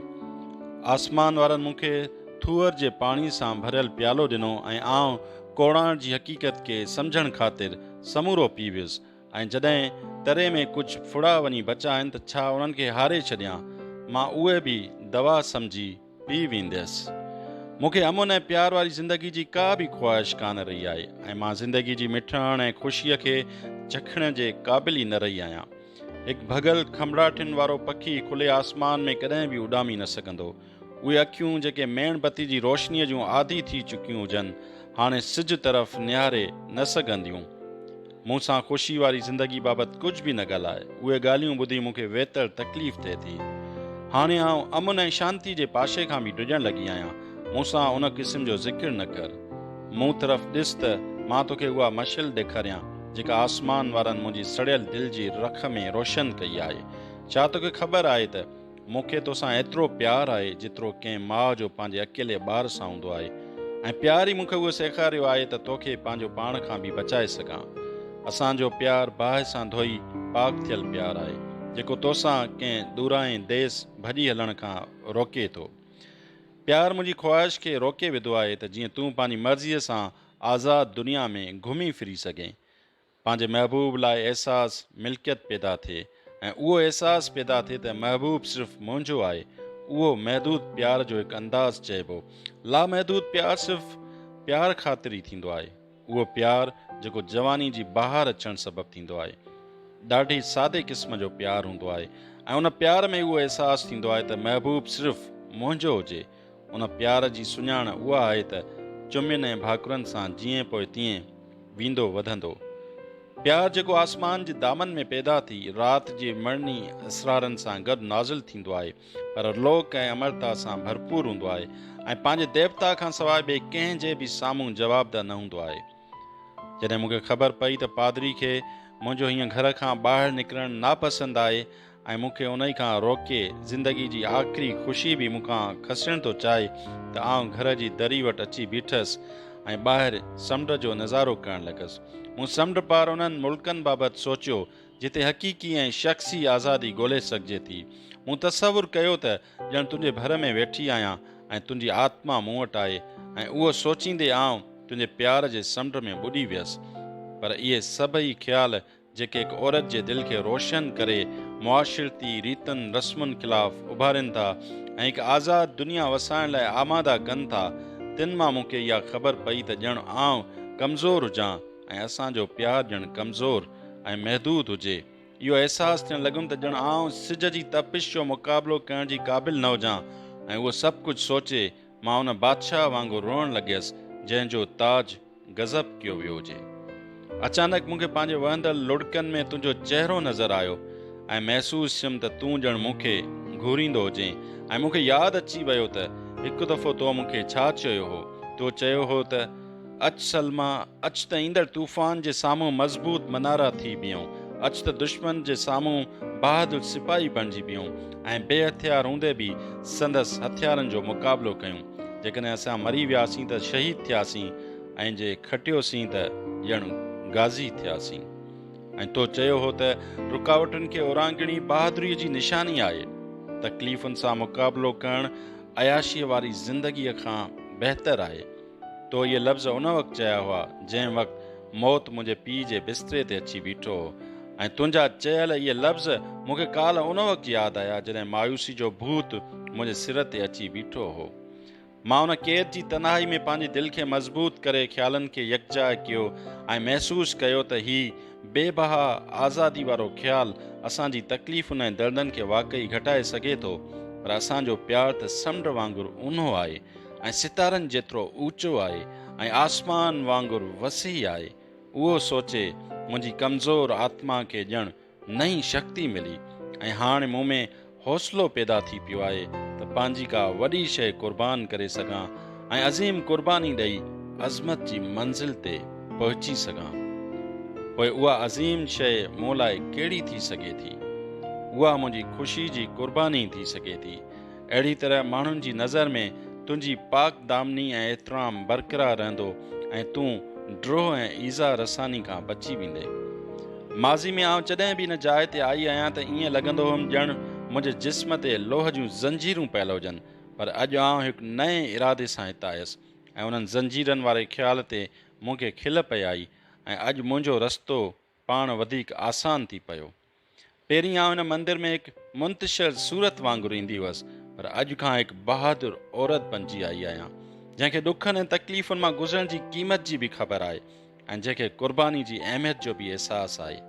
آسمان وارن مون کي ٿوهر جي پاڻي سان ڀريل پيالو ڏنو ۽ آئون ڪوڙاڻ جي حقيقت کي سمجهڻ خاطر سمورو پي ويس ۽ جڏهن تري ۾ ڪجهه ڦڙا وڃي بچا آهن ته ڇا انهن کي هاري ڇڏيان؟ مان اهي به دوا سمجهي پي وينديس. مون کي امن ۽ پيار واري زندگي جي ڪا به خواهش ڪانه رهي آهي ۽ مان زندگي جي مٺاڻ ۽ خوشيء کي چکڻ جي قابل ئي نه رهي آهيان. هڪ ڀڳل کنڀڙاٺين وارو پکي کلي آسمان ۾ ڪڏهن به اڏامي نه سگهندو. اهي اکيون جيڪي ميڻ بتي جي روشنيء جون عادي ٿي چڪيون هجن، هاڻي سج طرف نهاري نه سگهنديون. مون سان خوشي واري زندگي بابت ڪجهه به نه ڳالهاء. اهي ڳالهيون ٻڌي مون کي ويتر تڪليف ٿئي ٿي. هاڻي آئون امن ۽ شانتي جي پاشي کان به ڊڄڻ لڳي آهيان. مون سان ان قسم جو ذڪر نه ڪر. مون طرف ڏس ته مان توکي اها مشعل ڏيکاريان، جيڪا آسمان وارن منهنجي سڙيل دل جي رک ۾ روشن ڪئي آهي. ڇا توکي خبر آهي ته مون کي توسان ايترو پيار آهي جيترو ڪنهن ماء جو پنهنجي اڪيلي ٻار سان هوندو آهي ۽ پيار ئي مون کي اهو سيکاريو آهي ته توکي پنهنجو پاڻ کان به بچائي سگهان. اسان جو پيار باهه سان ڌوئي پاڪ ٿيل پيار آهي جيڪو توسان ڪنهن دورانهين ديس ڀڄي هلڻ کان روڪي ٿو. پيار منهنجي خواهش کي روڪي وڌو آهي ته جيئن تون پنهنجي مرضيء سان آزاد دنيا ۾ گهمي ڦري سگهين. پنهنجي محبوب لاء احساس ملڪيت پيدا ٿئي ۽ اهو احساس پيدا ٿئي ته محبوب صرف منهنجو آهي، اهو محدود پيار جو هڪ انداز چئبو. لامحدود پيار صرف پيار خاطر ئي ٿيندو آهي. اهو پيار جيڪو جواني جي بهار اچڻ سبب ٿيندو آهي. ڏاڍي سادي قسم جو پيار هوندو آهي ۽ ان پيار ۾ اهو احساس ٿيندو آهي ته محبوب صرف منهنجو هجي. ان پيار جي سڃاڻ اها آهي ته چمين ۽ ڀاڪرن سان جيئن پوء تيئن ويندو وڌندو. پيار جيڪو آسمان جي دامن ۾ پيدا ٿي رات جي مڙني اسرارن سان گڏ نازل ٿيندو آهي پر لوڪ ۽ امرتا سان ڀرپور هوندو آهي ۽ پنهنجي ديوتا کان سواء ٻئي ڪنهن جي به سامهون جوابده نه هوندو آهي. جڏهن مون کي خبر پئي ته پادري کي منهنجو هيئن گهر کان ٻاهر نڪرڻ ناپسند آهي ۽ مون کي انهي کان روڪي زندگي جي آخري خوشي به مون کان کسڻ ٿو چاهي ته آئون گهر جي دري وٽ اچي بيٺس ۽ ٻاهر سمنڊ جو نظارو ڪرڻ لڳس. مون سمنڊ پار انهن ملڪن بابت سوچيو جتي حقيقي ۽ شخصي آزادي ڳولي سگهجي ٿي. مون تصور ڪيو ته ڄڻ تنهنجي ڀر ۾ ويٺي آهيان ۽ تنهنجي آتما مون وٽ آهي ۽ اهو سوچيندي آئون تنهنجي پيار جي سمنڊ ۾ ٻڏي ويس. پر اهي سڀئي خيال جيڪي هڪ عورت جي دل کي روشن ڪري معاشرتي ريتن رسمن خلاف اڀارين ٿا ۽ هڪ آزاد دنيا وسائڻ لاء آماده ڪن ٿا، تن مان مون کي اها خبر پئي ته ڄڻ آئون ڪمزور هجان ۽ اسان جو پيار ڄڻ ڪمزور ۽ محدود هجي. اهو احساس ٿيڻ لڳم ته ڄڻ آئون سج جي تپش جو مقابلو ڪرڻ جي قابل نه هجان ۽ اهو سڀ ڪجهه سوچي مان ان بادشاهه وانگر روئڻ لڳيس جنهن جو تاج غضب ڪيو ويو هجي. اچانڪ مون کي پنهنجي وهندڙ لڙڪن ۾ تنهنجو چهرو نظر آيو ۽ محسوس ٿيم ته تون ڄڻ مون کي گهوريندو هجين ۽ مون کي ياد اچي ويو ته هڪ دفعو تو مون کي ڇا چيو هو. تو چيو هو ته اچ سلميٰ، اچ ته ايندڙ طوفان جي سامهون مضبوط منارا ٿي بيهون. اچ ته دشمن جي سامهون بهادر سپاهي بڻجي بيهون ۽ بي هٿيار هوندي به سندس هٿيارن جو مقابلو ڪيون. جيڪڏهن اسان مري وياسين ته شهيد ٿياسين ۽ جي کٽيوسين ته ڄڻ غازي ٿياسين. ۽ تو چيو هو ته رڪاوٽن کي اورانگهڻي بهادريء جي نشاني آهي. تڪليفن سان مقابلو ڪرڻ عياشيء واري زندگيء کان بهتر آهي. تو اهي لفظ ان وقت چيا هئا، جنهن وقت موت منهنجي پيء جي بستري تي اچي بيٺو هو ۽ تنهنجا چيل اهي لفظ مون کي ڪالهه ان وقت ياد آيا، جڏهن مايوسي جو ڀوت منهنجي سر تي اچي بيٺو هو. مان ان قيد جي تنهائي ۾ پنهنجي دل کي مضبوط ڪري خيالن کي يڪجاء ڪيو ۽ محسوس ڪيو ته هي بي بها آزادي وارو خيال اسان جي تڪليفن ۽ دردن کي واقعي گهٽائي سگهي ٿو، پر اسان جو پيار ته سمنڊ وانگر اونهو آهي ۽ ستارن جيترو اوچو آهي ۽ آسمان وانگر وسيع آهي. اهو سوچي منهنجي ڪمزور آتما کي ڄڻ نئين شڪتي ملي ۽ هاڻ مون ۾ حوصلو پيدا ٿي پيو آهي ته پنهنجي ڪا وڏي شيء قربان ڪري سگهان ۽ عظيم قرباني ڏئي عظمت جي منزل تي پهچي سگهان. پوء اها عظيم شيء مون لاء ڪهڙي ٿي سگهي ٿي؟ اها منهنجي خوشي جي قرباني ٿي سگهي ٿي. اهڙي طرح ماڻهن جي نظر ۾ تنهنجي پاڪ دامني ۽ احترام برقرار رهندو ۽ تون ڊوهه ۽ ايذاء رساني کان بچي ويندين. ماضي ۾ آئون جڏهن به ان جاء تي آئي آهيان ته ائين لڳندو هئم ڄڻ منهنجي جسم تي لوهه جون زنجيرون پيل هجن، پر اڄ آئون هڪ نئين ارادي سان هت آيس ۽ انهن زنجيرن واري خيال تي مون کي کل پئي آئي ۽ اڄ منهنجو رستو پاڻ وڌيڪ آسان ٿي پيو. پهرين آئون هن مندر ۾ هڪ منتشر صورت وانگر ايندي هئس، پر اڄ کان هڪ بهادر عورت بنجي آئي آهيان، جنهن کي ڏکن ۽ تڪليفن مان گذرڻ جي قيمت جي به خبر آهي ۽ جنهن کي قرباني جي اهميت جو به احساس آهي.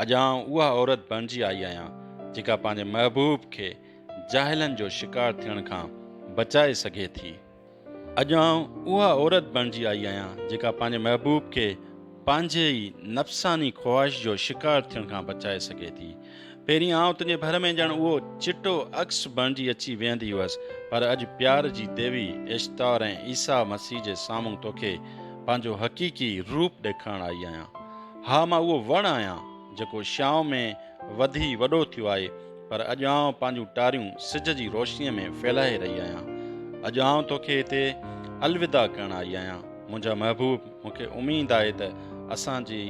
اڄ آئون اها عورت بڻجي آئي آهيان، جيڪا پنهنجي محبوب کي جاهلن جو شڪار ٿيڻ کان بچائي سگهي ٿي. اڄ آئون اها عورت بڻجي آئي آهيان، جيڪا پنهنجي محبوب کي پنهنجي ئي نفساني خواهش جو شڪار ٿيڻ کان بچائي سگهي ٿي. پهرين آئون تنهنجي ڀر ۾ ڄڻ اهو چٽو عڪس بڻجي اچي ويهندي هئس، پر اڄ پيار جي ديوي عشتار ۽ عيسيٰ مسيح جي سامهون توکي پنهنجو حقيقي روپ ڏيکارڻ آئي آهيان. ها مان اهو وڻ آهيان، جيڪو ڇانو ۾ وڌي وڏو ٿيو آهي، پر اڄ آئون پنهنجون ٽاريون سج جي روشنيء ۾ ڦهلائي رهي آهيان. اڄ آئون توکي هتي الوداع ڪرڻ آئي آهيان. منهنجا محبوب، مون کي اميد آهي ته اسان جي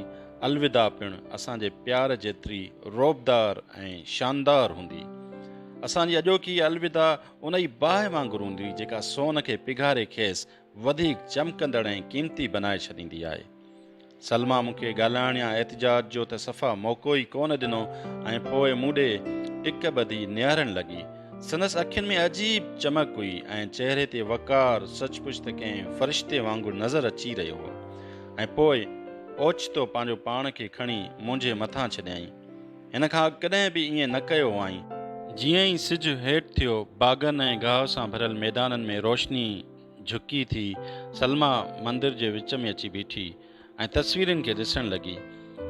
الوداع پڻ اسان جي پيار جيتري رعبدار ۽ شاندار هوندي. اسان جي اڄوڪي الوداع انهي باهه وانگر هوندي، جيڪا سون کي پگهاري کيس وڌيڪ چمڪندڙ ۽ قيمتي بنائي ڇڏيندي آهي. سلميٰ مون کي ڳالهائڻ يا احتجاج جو ته صفا موقعو ئي ڪونه ڏنو ۽ پوء مون ڏي ٽڪ ٻڌي نهارڻ لڳي. سندس اکين ۾ عجيب چمڪ هئي ۽ چهري تي وقار سچ پچ ته ڪنهن فرشتي وانگر نظر اچي رهيو هو ۽ پوء اوچتو پنهنجو پاڻ کي کڻي منهنجي مٿان ڇڏيائين. هن کان اڳ ڪڏهن به ائين نه ڪيو هئائين. جيئن ئي سج هيٺ ٿيو، باغن ۽ گاهه سان ڀريل ميدانن ۾ روشني جهڪي ٿي، سلميٰ مندر جي وچ ۾ اچي بيٺي ۽ تصويرن کي ڏسڻ لڳي.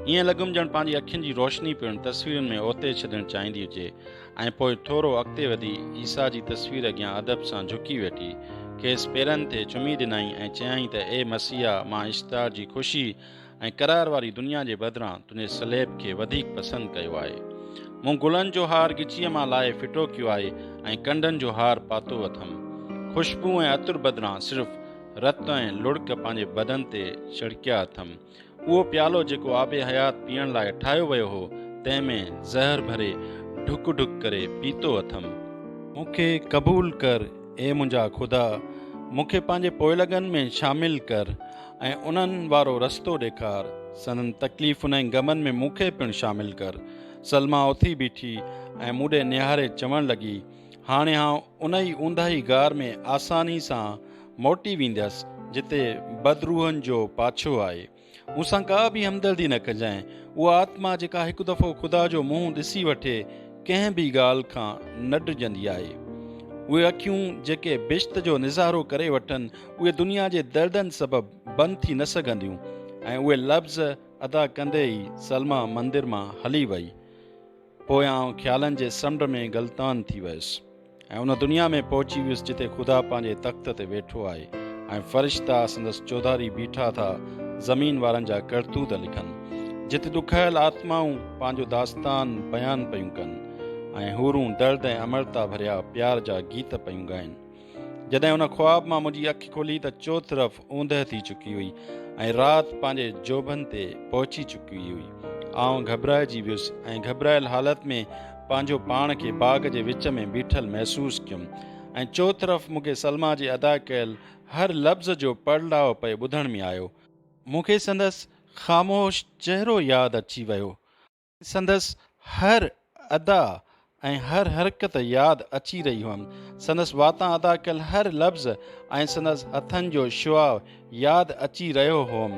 ائين لڳم ڄڻ پنهنجي اکين جي روشني پڻ تصويرن ۾ اوتي ڇڏڻ چاهيندي هجي ۽ پوء ٿورو اڳتي وڌي عيسيٰ جي تصوير اڳيان ادب سان جهڪي ويٺي. کيس پيرن تي چمي ڏنائين ۽ چيائين ته اي مسيحا! مان اشتار جي خوشي ۽ قرار واري دنيا جي بدران تنهنجي صليب کي وڌيڪ پسند ڪيو آهي. مون گلن جو هار ڳچيء مان لاهي ڦٽو ڪيو آهي ۽ ڪنڊن جو هار پاتو اٿم. خوشبو ۽ عطر بدران صرف رت ۽ لڙڪ پنهنجي بدن تي ڇڙڪيا اٿم. اهو پيالو جيڪو آب حيات پيئڻ لاء ٺاهيو ويو هو، تنهن ۾ زهر ڀري ڍڪ ڍڪ ڪري پيتو اٿم. مون کي قبول ڪر، اي منهنجا خدا! مون کي پنهنجي پوئلڳن ۾ شامل ڪر. ۽ انهن وارو رستو ڏيکار، سندن تڪليفن ۽ غمن ۾ مون کي پڻ شامل ڪر. سلميٰ اٿي بيٺي ۽ مون ڏي نهاري چوڻ لڳي، هاڻي آئون انهي اونداهي غار ۾ آساني سان موٽي وينديس، جتي بدروحن جو پاڇو آهي. مون سان ڪا به همدردي نه ڪجانء. اها آتما جيڪا هڪ دفعو خدا جو منهن ڏسي وٺي، ڪنهن به ڳالهه کان نه ڊڄندي آهي. اهي اکيون جيڪي بهشت جو نظارو ڪري وٺن، اهي دنيا جي دردن سبب بند ٿي نه سگهنديون ۽ اهي لفظ ادا ڪندي ئي سلميٰ مندر مان هلي وئي. پوء آئون خيالن جي سمنڊ ۾ غلطان ٿي ويس ۽ ان دنيا ۾ پهچي ويس جتي خدا پنهنجي تخت تي ويٺو آهي ۽ فرشتا سندس چوڌاري بيٺا ٿا زمين وارن جا ڪرتوت لکن، جتي ڏکايل آتمائون پنهنجو داستان بيان پيون ڪن ۽ حورون درد ۽ امرتا ڀريا پيار جا گيت پيون ڳائن. جڏهن ان خواب مان منهنجي اک کلي ته چوطرف اوندهه ٿي چڪي هئي ۽ رات پنهنجي جوڀن تي پهچي چڪي هئي. آئون گهٻرائجي ويس ۽ گهٻرايل حالت ۾ پنهنجو پاڻ کي باغ جي وچ ۾ بيٺل محسوس ڪيم ۽ چوطرف مون کي سلميٰ جي ادا ڪيل هر لفظ جو پڙلاء پئي ٻڌڻ ۾ آيو. مون کي سندس خاموش چهرو ياد اچي ويو. سندس هر ادا ۽ هر حرڪت ياد اچي رهي هئم. سندس واتان ادا ڪيل هر لفظ ۽ سندس هٿن جو شعاع ياد اچي رهيو هئم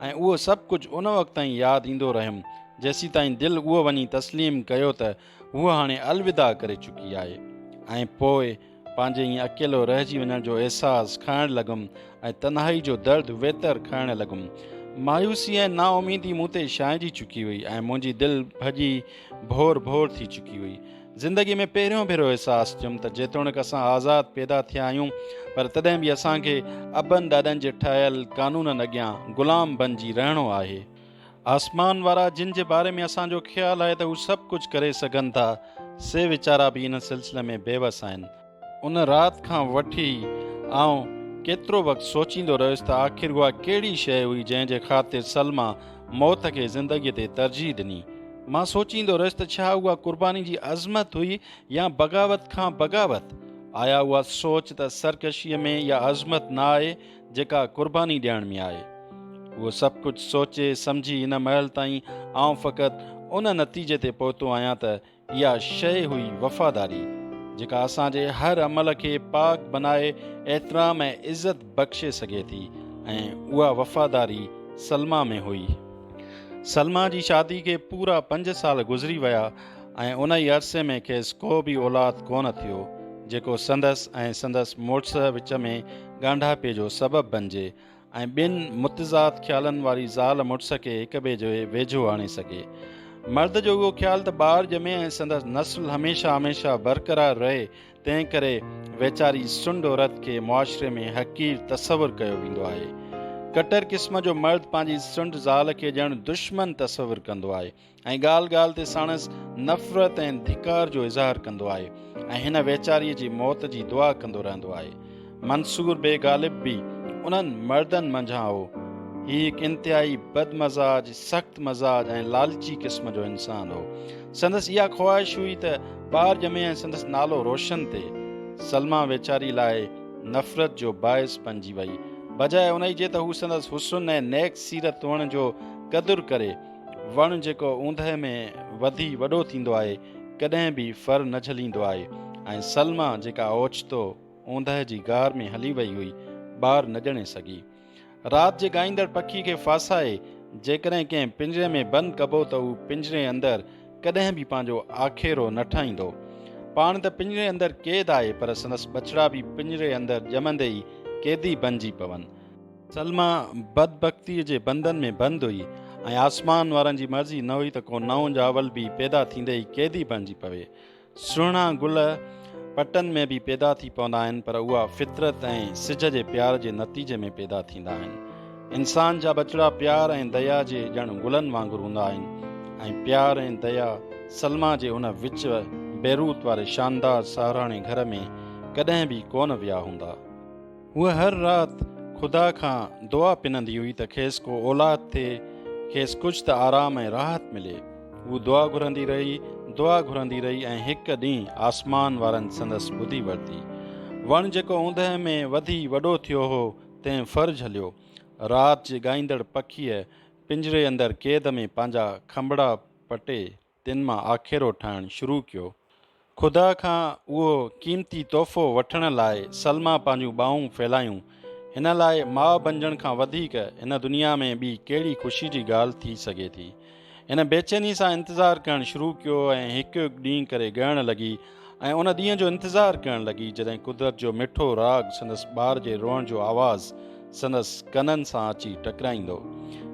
۽ اهو سڀ ڪجهه ان وقت تائين ياد ايندو رهيم، جيسيتائين دل اهو وڃي تسليم ڪيو ته هوء هاڻي الوداع ڪري چڪي آهي ۽ پوء پنهنجي ائين اڪيلو رهجي وڃڻ جو احساس کائڻ لڳم ۽ تنهائي جو درد ويتر کائڻ لڳم. مايوسي ۽ نااميدي مون تي ڇانئجي چڪي هئي ۽ منهنجي دل ڀڄي ڀور ڀور ٿي چڪي هئي. زندگي ۾ پهريون ڀيرو احساس ٿيم ته جيتوڻيڪ اسان آزاد پيدا ٿيا آهيون پر تڏهن به اسان کي ابن ڏاڏن جي ٺاهيل قانونن اڳيان غلام بنجي رهڻو آهي. آسمان وارا جن جي باري ۾ اسان جو خيال آهي ته هو سڀ ڪجهه ڪري سگهن ٿا، سي ويچارا به ان سلسلي ۾ بيوس آهن. ان رات کان وٺي آئون ڪيترو وقت سوچيندو رهيس ته آخر اها ڪهڙي شيء هئي جنهن جي خاطر سلميٰ موت کي زندگيء تي ترجيح ڏني. مان سوچيندو رهيس ته ڇا اها قرباني جي عظمت هئي يا بغاوت کان بغاوت؟ آيا اها سوچ ته سرڪشيء ۾ اها عظمت نه آهي جيڪا قرباني ڏيڻ ۾ آهي؟ اهو سڀ ڪجهه سوچي سمجهي هن مهل تائين آئون فقط ان نتيجي تي پهتو آهيان ته اها شيء هئي وفاداري، جيڪا اسان جي هر عمل کي پاڪ بنائي احترام ۽ عزت بخشي سگهي ٿي ۽ اها وفاداري سلميٰ ۾ هئي. سلميٰ جي شادي کي پورا پنج سال گذري ويا ۽ انهي عرصي ۾ کيس ڪو به اولاد ڪونه ٿيو، جيڪو سندس ۽ سندس مڙس وچ ۾ ڳانڍاپي جو سبب بنجي ۽ ٻن متضاد خيالن واري زال مڙس کي هڪ ٻئي جي ويجهو آڻي سگهي. مرد جو اهو خيال ته ٻار ڄمي ۽ سندس نسل هميشه هميشه برقرار رهي، تنهن ڪري ويچاري سنڍ عورت کي معاشري ۾ حقير تصور ڪيو ويندو آهي. ڪٽر قسم جو مرد پنهنجي سنڍ زال کي ڄڻ دشمن تصور ڪندو آهي. ۽ ڳالهه ڳالهه تي ساڻس نفرت ۽ ڌڪار جو اظهار ڪندو آهي ۽ هن ويچاريء جي موت جي دعا ڪندو رهندو آهي. منصور بي غالب به انهن مردن منجهان هو. هي هڪ انتهائي بدمزاج، سخت مزاج ۽ لالچي قسم جو انسان هو. سندس اها خواهش هئي ته ٻار ڄمي ۽ سندس نالو روشن ٿئي. سلميٰ ويچاري لاء نفرت جو باعث بنجي وئي. بجاء انهي جي ته هو سندس حسن ۽ نيڪ سيرت هئڻ جو قدر ڪري، وڻ جيڪو اوندهه ۾ وڌي وڏو ٿيندو آهي، ڪڏهن به ڦر نه جهليندو آهي ۽ سلميٰ جيڪا اوچتو اوندهه جي غار ۾ هلي وئي هئي، ٻار نه ڄڻي سگهي. رات جي ڳائيندڙ پکي کي ڦاسائي جيڪڏهن ڪنهن پڃري ۾ بند ڪبو ته هو پڃري اندر ڪڏهن به پنهنجو آکيرو نه ٺاهيندو. پاڻ ته پڃري اندر قيد آهي پر سندس ٻچڙا به پڃري اندر ڄمندي ئي قيدي بنجي پون. سلميٰ بدبختيء جي بندن ۾ بند هئي ۽ آسمان وارن جي مرضي نه هئي ته ڪو نئون ڄاول به پيدا ٿيندي ئي قيدي بڻجي پوي. سهڻا گل پٽن ۾ به پيدا ٿي پوندا آهن پر اها فطرت ۽ سج جي پيار جي نتيجي ۾ پيدا ٿيندا آهن. انسان جا ٻچڙا پيار ۽ ديا جي ڄڻ گلن وانگر هوندا آهن ۽ پيار ۽ ديا سلميٰ جي ان وچ بيروت واري شاندار ساهراڻي گهر ۾ ڪڏهن به ڪونه ويا هوندا. هوء هر رات خدا کان دعا پنندي هئي ته کيس ڪو اولاد ٿئي، کيس ڪجهه ته آرام ۽ راحت ملي. هوء دعا گهرندي رهي، دعا گهرندي رهي ۽ هڪ ڏينهن آسمان وارن سندس ٻڌي ورتي. وڻ جيڪو اوندهه ۾ وڌي وڏو ٿيو هو، تنهن ڦر جهليو. رات جي ڳائيندڙ پکيء پڃري اندر قيد ۾ پنهنجا کنڀڙا پٽي تن مان آکيرو ٺاهڻ شروع ڪيو. خدا کان اهو قيمتي تحفو وٺڻ لاء سلميٰ پنهنجون ٻانهون ڦهلايون. هن لاء ماء بنجڻ کان وڌيڪ هن دنيا ۾ ٻي ڪهڙي خوشي جي ڳالهه ٿي سگهي ٿي. هن بيچيني سان انتظار ڪرڻ شروع ڪيو ۽ هڪ هڪ ڏينهن ڪري ڳڻڻ لڳي ۽ ان ڏينهن جو انتظار ڪرڻ لڳي جڏهن قدرت جو مٺو راڳ سندس ٻار جي روئڻ جو آواز سندس ڪنن سان اچي ٽڪرائيندو.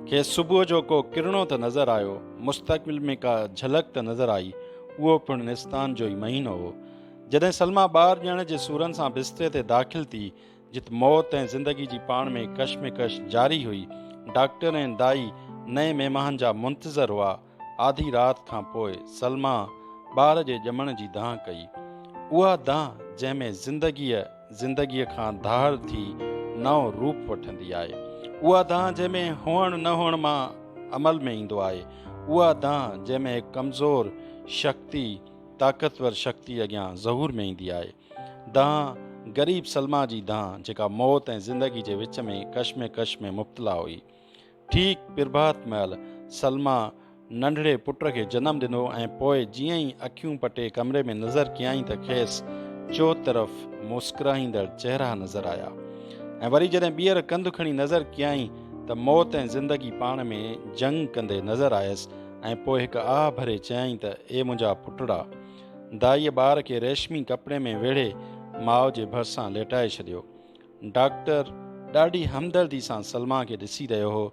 کيس صبح جو ڪو ڪرڻو ته نظر آيو، مستقبل ۾ ڪا جهلڪ ته نظر آئي، اهو پڻ نستان جو ئي مهينو هو. جڏهن سلميٰ ٻار ڄڻڻ جي سورن سان بستري تي داخل ٿي، جت موت ۽ زندگي جي پاڻ ۾ ڪشمڪش جاري هئي، ڊاڪٽر ۽ دائي نئين مهمان جا منتظر هئا، آڌي رات کان پوء سلميٰ ٻار جي ڄمڻ جي دانهن ڪئي. اها دانهن جنهن ۾ زندگيء زندگيء کان ڌار ٿي نئون روپ وٺندي آهي. اها دانهن جنهن ۾ هئڻ نه هئڻ مان عمل ۾ ايندو آهي. اها دانهن جنهن ۾ هڪ ڪمزور شڪتي طاقتور شڪتي اڳيان ظهور ۾ ايندي آهي. دانهن غريب سلميٰ جي دانهن جيڪا موت ۽ زندگي جي وچ ۾ ڪشمڪش ۾ مبتلا هئي. ٺيڪ پرڀات مهل سلميٰ ننڍڙي پٽ کي جنم ڏنو ۽ پوء جيئن ئي اکيون پٽي ڪمري ۾ نظر ڪيائين ته کيس چوطرف مسڪرائيندڙ چهرا نظر آيا ۽ وري جڏهن ٻيهر ڪنڌ کڻي نظر ڪيائين ته موت ۽ زندگي پاڻ ۾ جنگ ڪندي نظر آيس ۽ پوء هڪ آهه ڀري چيائين ته اي منهنجا پٽڙا! دائيء ٻار کي ريشمي ڪپڙي ۾ ويڙهي ماء جي ڀرسان ليٽائي ڇڏيو. ڊاڪٽر ڏاڍي همدردي سان سلميٰ کي ڏسي رهيو هو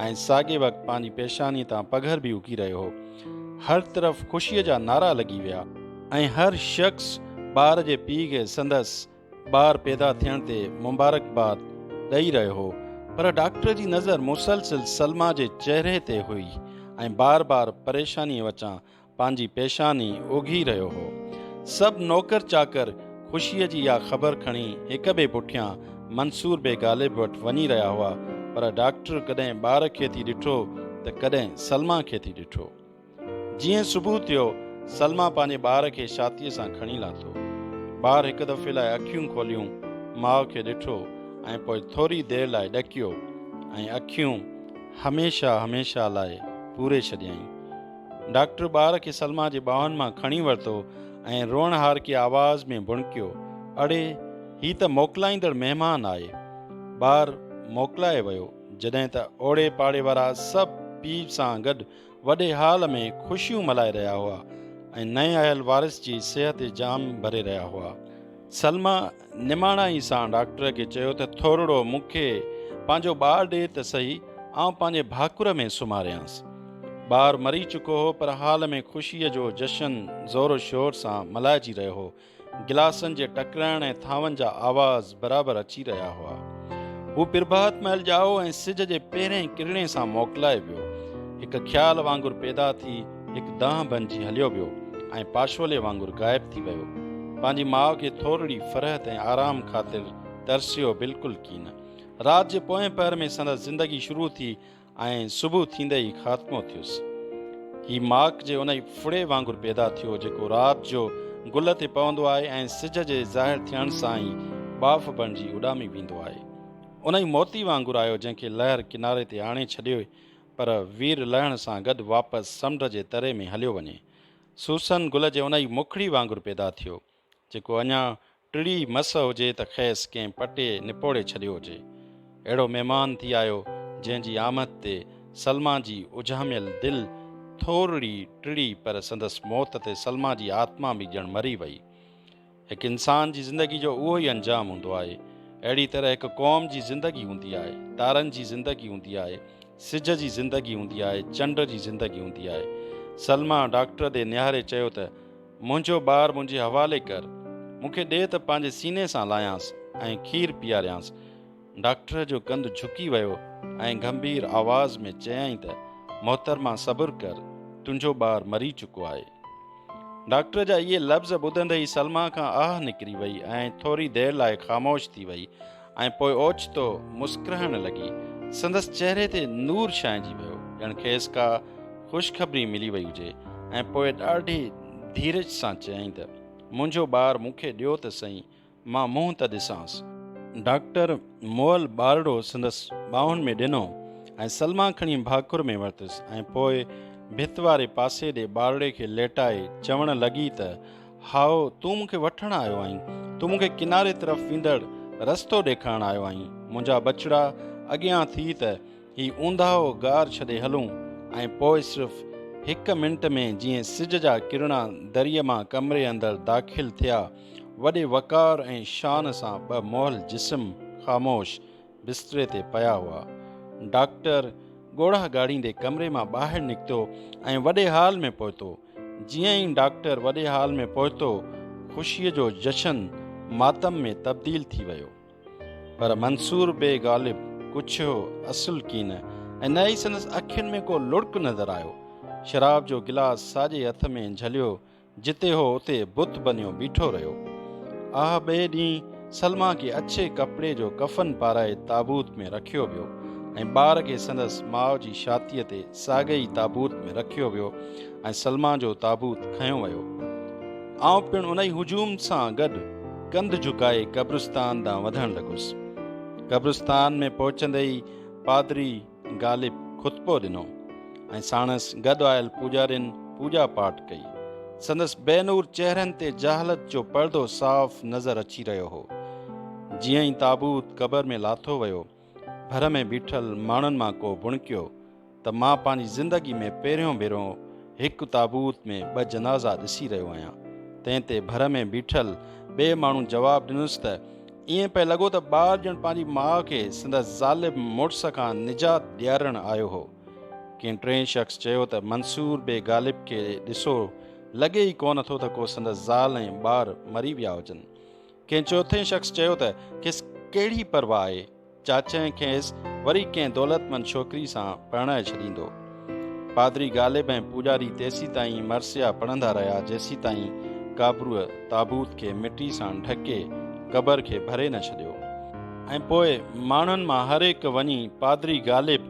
۽ ساڳئي وقت پنهنجي پيشانيء تان پگهر به اگهي رهيو هو. هر طرف خوشيء جا نعرا لڳي ويا. ۽ هر شخص ٻار جي پيء کي سندس ٻار پيدا ٿيڻ تي مبارڪباد ڏئي رهيو هو، پر ڊاڪٽر جي نظر مسلسل سلميٰ جي چهري تي هئي ۽ بار بار پريشانيء وچان پنهنجي پيشاني اگهي رهيو هو. سڀ نوڪر چاڪر خوشيء جي اها خبر کڻي هڪ ٻئي پٺيان منصور بي غالب وٽ وڃي رهيا هئا، پر ڊاڪٽر ڪڏهن ٻار کي ٿي ڏٺو ته ڪڏهن سلميٰ کي ٿي ڏٺو. جيئن صبح ٿيو، سلميٰ پنهنجي ٻار کي ڇاتيء سان کڻي لاٿو. ٻار هڪ دفعي لاء اکيون کوليون، ماء کي ڏٺو ۽ پوء ٿوري دير لاء ڏڪيو ۽ اکيون هميشه هميشه لاء پوري ڇڏيائين. ڊاڪٽر ٻار کي سلميٰ جي ٻانهن مان کڻي ورتو ۽ روئڻهارڪي آواز ۾ ڀڻڪيو، اڙي، هي ته موڪلائيندڙ مهمان آهي. ٻار موڪلائي ويو، جڏهن ته اوڙي پاڙي وارا سڀ پيء سان گڏ وڏي هال ۾ خوشيون ملهائي رهيا هئا ۽ نئين آيل وارث جي صحت تي جام ڀري رهيا هئا. سلميٰ نماڻائي سان ڊاڪٽر کي چيو ته ٿورڙو مون کي پنهنجو ٻار ڏي ته سهي، آئون پنهنجي ڀاڪر ۾ سمهاريانس. ٻار مري چڪو هو پر هال ۾ خوشيء جو جشن زور و شور سان ملهائجي رهيو هو. گلاسن جي ٽڪرائڻ ۽ ٿانون جا آواز برابر اچي رهيا هئا. هو پرڀات مهل ڄائو ۽ سج جي پهرئين ڪرڻي سان موڪلائي ويو. هڪ خيال وانگر پيدا ٿي هڪ دانهن بنجي هليو ويو ۽ پاشولي وانگر غائب ٿي ويو. پنهنجي ماء کي ٿورڙي فرحت ۽ آرام خاطر ترسيو بلڪل ڪين. رات جي پوئين پهر ۾ سندس زندگي شروع ٿي ۽ صبح ٿيندي ئي خاتمو ٿيس. هي ماڪ جي انهي ڦڙي وانگر پيدا ٿيو جيڪو رات جو گل تي پوندو آهي ۽ سج جي ظاهر ٿيڻ سان ئي ٻاڦ بڻجي اڏامي ويندو آهي. انهي موتي وانگر آيو جنهن کي لهر ڪناري تي آڻي ڇڏي پر وير لهڻ سان گڏ واپس سمنڊ جي تري ۾ هليو وڃي. سوسن گل جي انهي مکڙي وانگر پيدا ٿيو جيڪو اڃا ٽڙي مس هجي ته کيس ڪنهن پٽي نپوڙي ڇڏيو هجي. اهڙو مهمان ٿي آيو جنهن جي آمد تي سلميٰ جي اجهاميل دل ٿورڙي ٽڙي پر سندس موت تي سلميٰ جي آتما به ڄڻ مري وئي. هڪ انسان جي زندگي جو اهو ئي انجام هوندو آهي. اهڙي طرح هڪ قوم جي زندگي هوندي آهي، تارن جي زندگي هوندي آهي، سج جي زندگي هوندي آهي، چنڊ جي زندگي هوندي آهي. سلميٰ ڊاڪٽر ڏي نهاري چيو ته. منهنجو ٻار منهنجي حوالي ڪر، مون کي ڏي ته پنهنجي سيني سان لايانس ۽ کير پياريانس. ڊاڪٽر جو ڪنڌ جهڪي ويو ۽ گنڀير آواز ۾ چيائين ته محترمه صبر ڪر، تنهنجو ٻار مري چڪو آهي. ڊاڪٽر جا اهي لفظ ٻڌندي ئي سلميٰ کان آهه نڪري وئي ۽ ٿوري دير لاء خاموش ٿي وئي ۽ پوء اوچتو مسڪرائڻ لڳي. سندس چهري تي نور ڇانئجي ويو، ڄڻ کيس ڪا خوشخبري ملي وئي هجي ۽ پوء ڏاڍي ڌيرج سان چيائين ته، منهنجو ٻار مون کي ڏيو ته سهين، مان منهن ته ڏسانس. ڊاڪٽر مئل ٻارڙو سندس ٻانهن ۾ ڏنو ۽ سلميٰ کڻي ڀاڪر ۾ ورتس ۽ پوء ڀت واري پاسي ڏي ٻارڙي کي ليٽائي چوڻ لڳي ته، هائو، تون مون کي وٺڻ آيو آهين، تون مون کي ڪناري طرف ويندڙ رستو ڏيکارڻ آيو آهين، منهنجا ٻچڙا اڳيان ٿي ته هي اونداهو غار ڇڏي هلون ۽ پوء صرف هڪ منٽ ۾ جيئن سج جا ڪرڻا دريء مان ڪمري اندر داخل ٿيا، وڏي وقار ۽ شان سان ٻه مئل جسم خاموش بستري تي پيا هئا. ڊاڪٽر ڳوڙها ڳاڙيندي ڪمري مان ٻاهر نڪتو ۽ وڏي هال ۾ پهتو. جيئن ئي ڊاڪٽر وڏي هال ۾ پهتو، خوشيء جو جشن ماتم ۾ تبديل ٿي ويو. پر منصور بي غالب ڪڇيو اصل ڪين ۽ نه ئي سندس اکين ۾ ڪو لڙڪ نظر آيو. شراب جو گلاس ساڄي هٿ ۾ جهليو جتي هو اتي بت بنيو بيٺو رهيو. آهه ٻئي ڏينهن سلميٰ کي اڇي ڪپڙي جو ڪفن پارائي تابوت ۾ رکيو ويو ۽ ٻار کي سندس ماء جي ڇاتيء تي ساڳئي ئي تابوت ۾ رکيو ويو ۽ سلميٰ جو تابوت کنيو ويو. آئون پڻ انهي هجوم سان گڏ ڪنڌ جهڪائي قبرستان ڏانهن وڌڻ لڳس. قبرستان ۾ پهچندي ئي پادري غالب خطبو ڏنو ۽ ساڻس گڏ آيل پوڄارين پوڄا پاٺ ڪئي. سندس بي نور چهرن تي جهالت جو پردو صاف نظر اچي رهيو هو. جيئن ئي تابوت قبر ۾ لاٿو ويو، ڀر ۾ بيٺل ماڻهن مان ڪو ڀڻڪيو ته مان پنهنجي زندگي ۾ پهريون ڀيرو هڪ تابوت ۾ ٻه جنازا ڏسي رهيو آهيان. تنهن تي ڀر ۾ بيٺل ٻئي ماڻهو جواب ڏنس ته ائين پئي لڳو ته ٻار ڄڻ پنهنجي ماء کي سندس ظالم مڙس کان نجات ڏيارڻ آيو هو. ڪنهن ٽئين شخص چيو ته منصور بي غالب کي ڏسو لڳي ئي ڪونه ٿو ته ڪو سندس زال ۽ ٻار مري ويا هجن. ڪنهن چوٿين شخص چيو ته کيس ڪهڙي پرواهه آهي، چاچهين کيس وري ڪنهن دولتمند ڇوڪري سان پرڻائي ڇڏيندو. پادري غالب ۽ پوڄاري تيسيتائين مرثيا پڙهندا رهيا جيسيتائين گابروء تابوت کي مٽي سان ڍڪي قبر کي ڀري نه ڇڏيو. ۽ پوء ماڻهن مان هر هڪ وڃي پادري غالب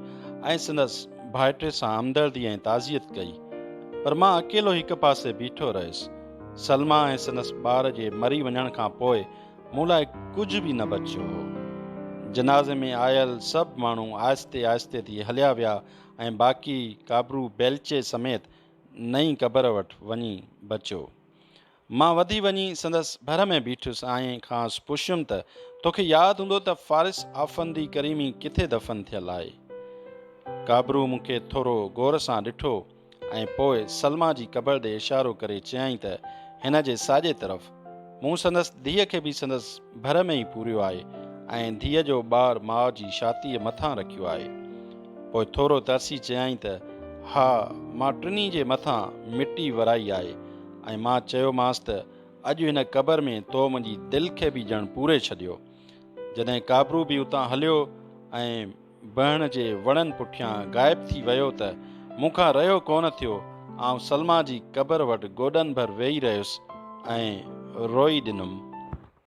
۽ سندس ڀائٽي سان همدردي ۽ تعزيت ڪئي. پر مان اڪيلو هڪ پاسي بيٺو رهيس. سلميٰ ۽ سندس ٻار جي مري وڃڻ کان پوء مون لاء ڪجهه به نه بچيو هو. جنازي ۾ آيل سڀ ماڻهو آهستي آهستي ٿي هليا ويا ۽ باقي ڪابرو بيلچي سميت نئين قبر وٽ وڃي بچيو. مان وڌي وڃي سندس ڀر ۾ بيٺس ۽ کانئس پڇيم ته توکي ياد هوندو ته فارس آفندي ڪريمي ڪٿي دفن ٿيل آهي؟ ڪابرو مون کي ٿورو غور سان ڏٺو ۽ پوء سلميٰ جي قبر ڏي اشارو ڪري چيائين ته هن جي ساڄي طرف. مون سندس ڌيء کي به سندس ڀر ۾ ئي پوريو آهي ۽ ڌيء جو ٻار ماء جي ڇاتيء مٿان رکيو آهي. پوء ٿورو ترسي چيائين ته ها، مان ٽنهي جي مٿان مٽي ورائي آهي. ۽ مان چيومانس ته اڄ هن قبر ۾ تو منهنجي دل کي به ڄڻ پوري ڇڏيو. جڏهن ڪابرو به اتان هليو ۽ بهڻ جي وڻن پٺيان غائب ٿي ويو ته مون کان رهيو ڪونه ٿيو، آئون سلميٰ جي قبر وٽ گوڏن ڀر ويهي رهيس ۽ روئي ڏنم.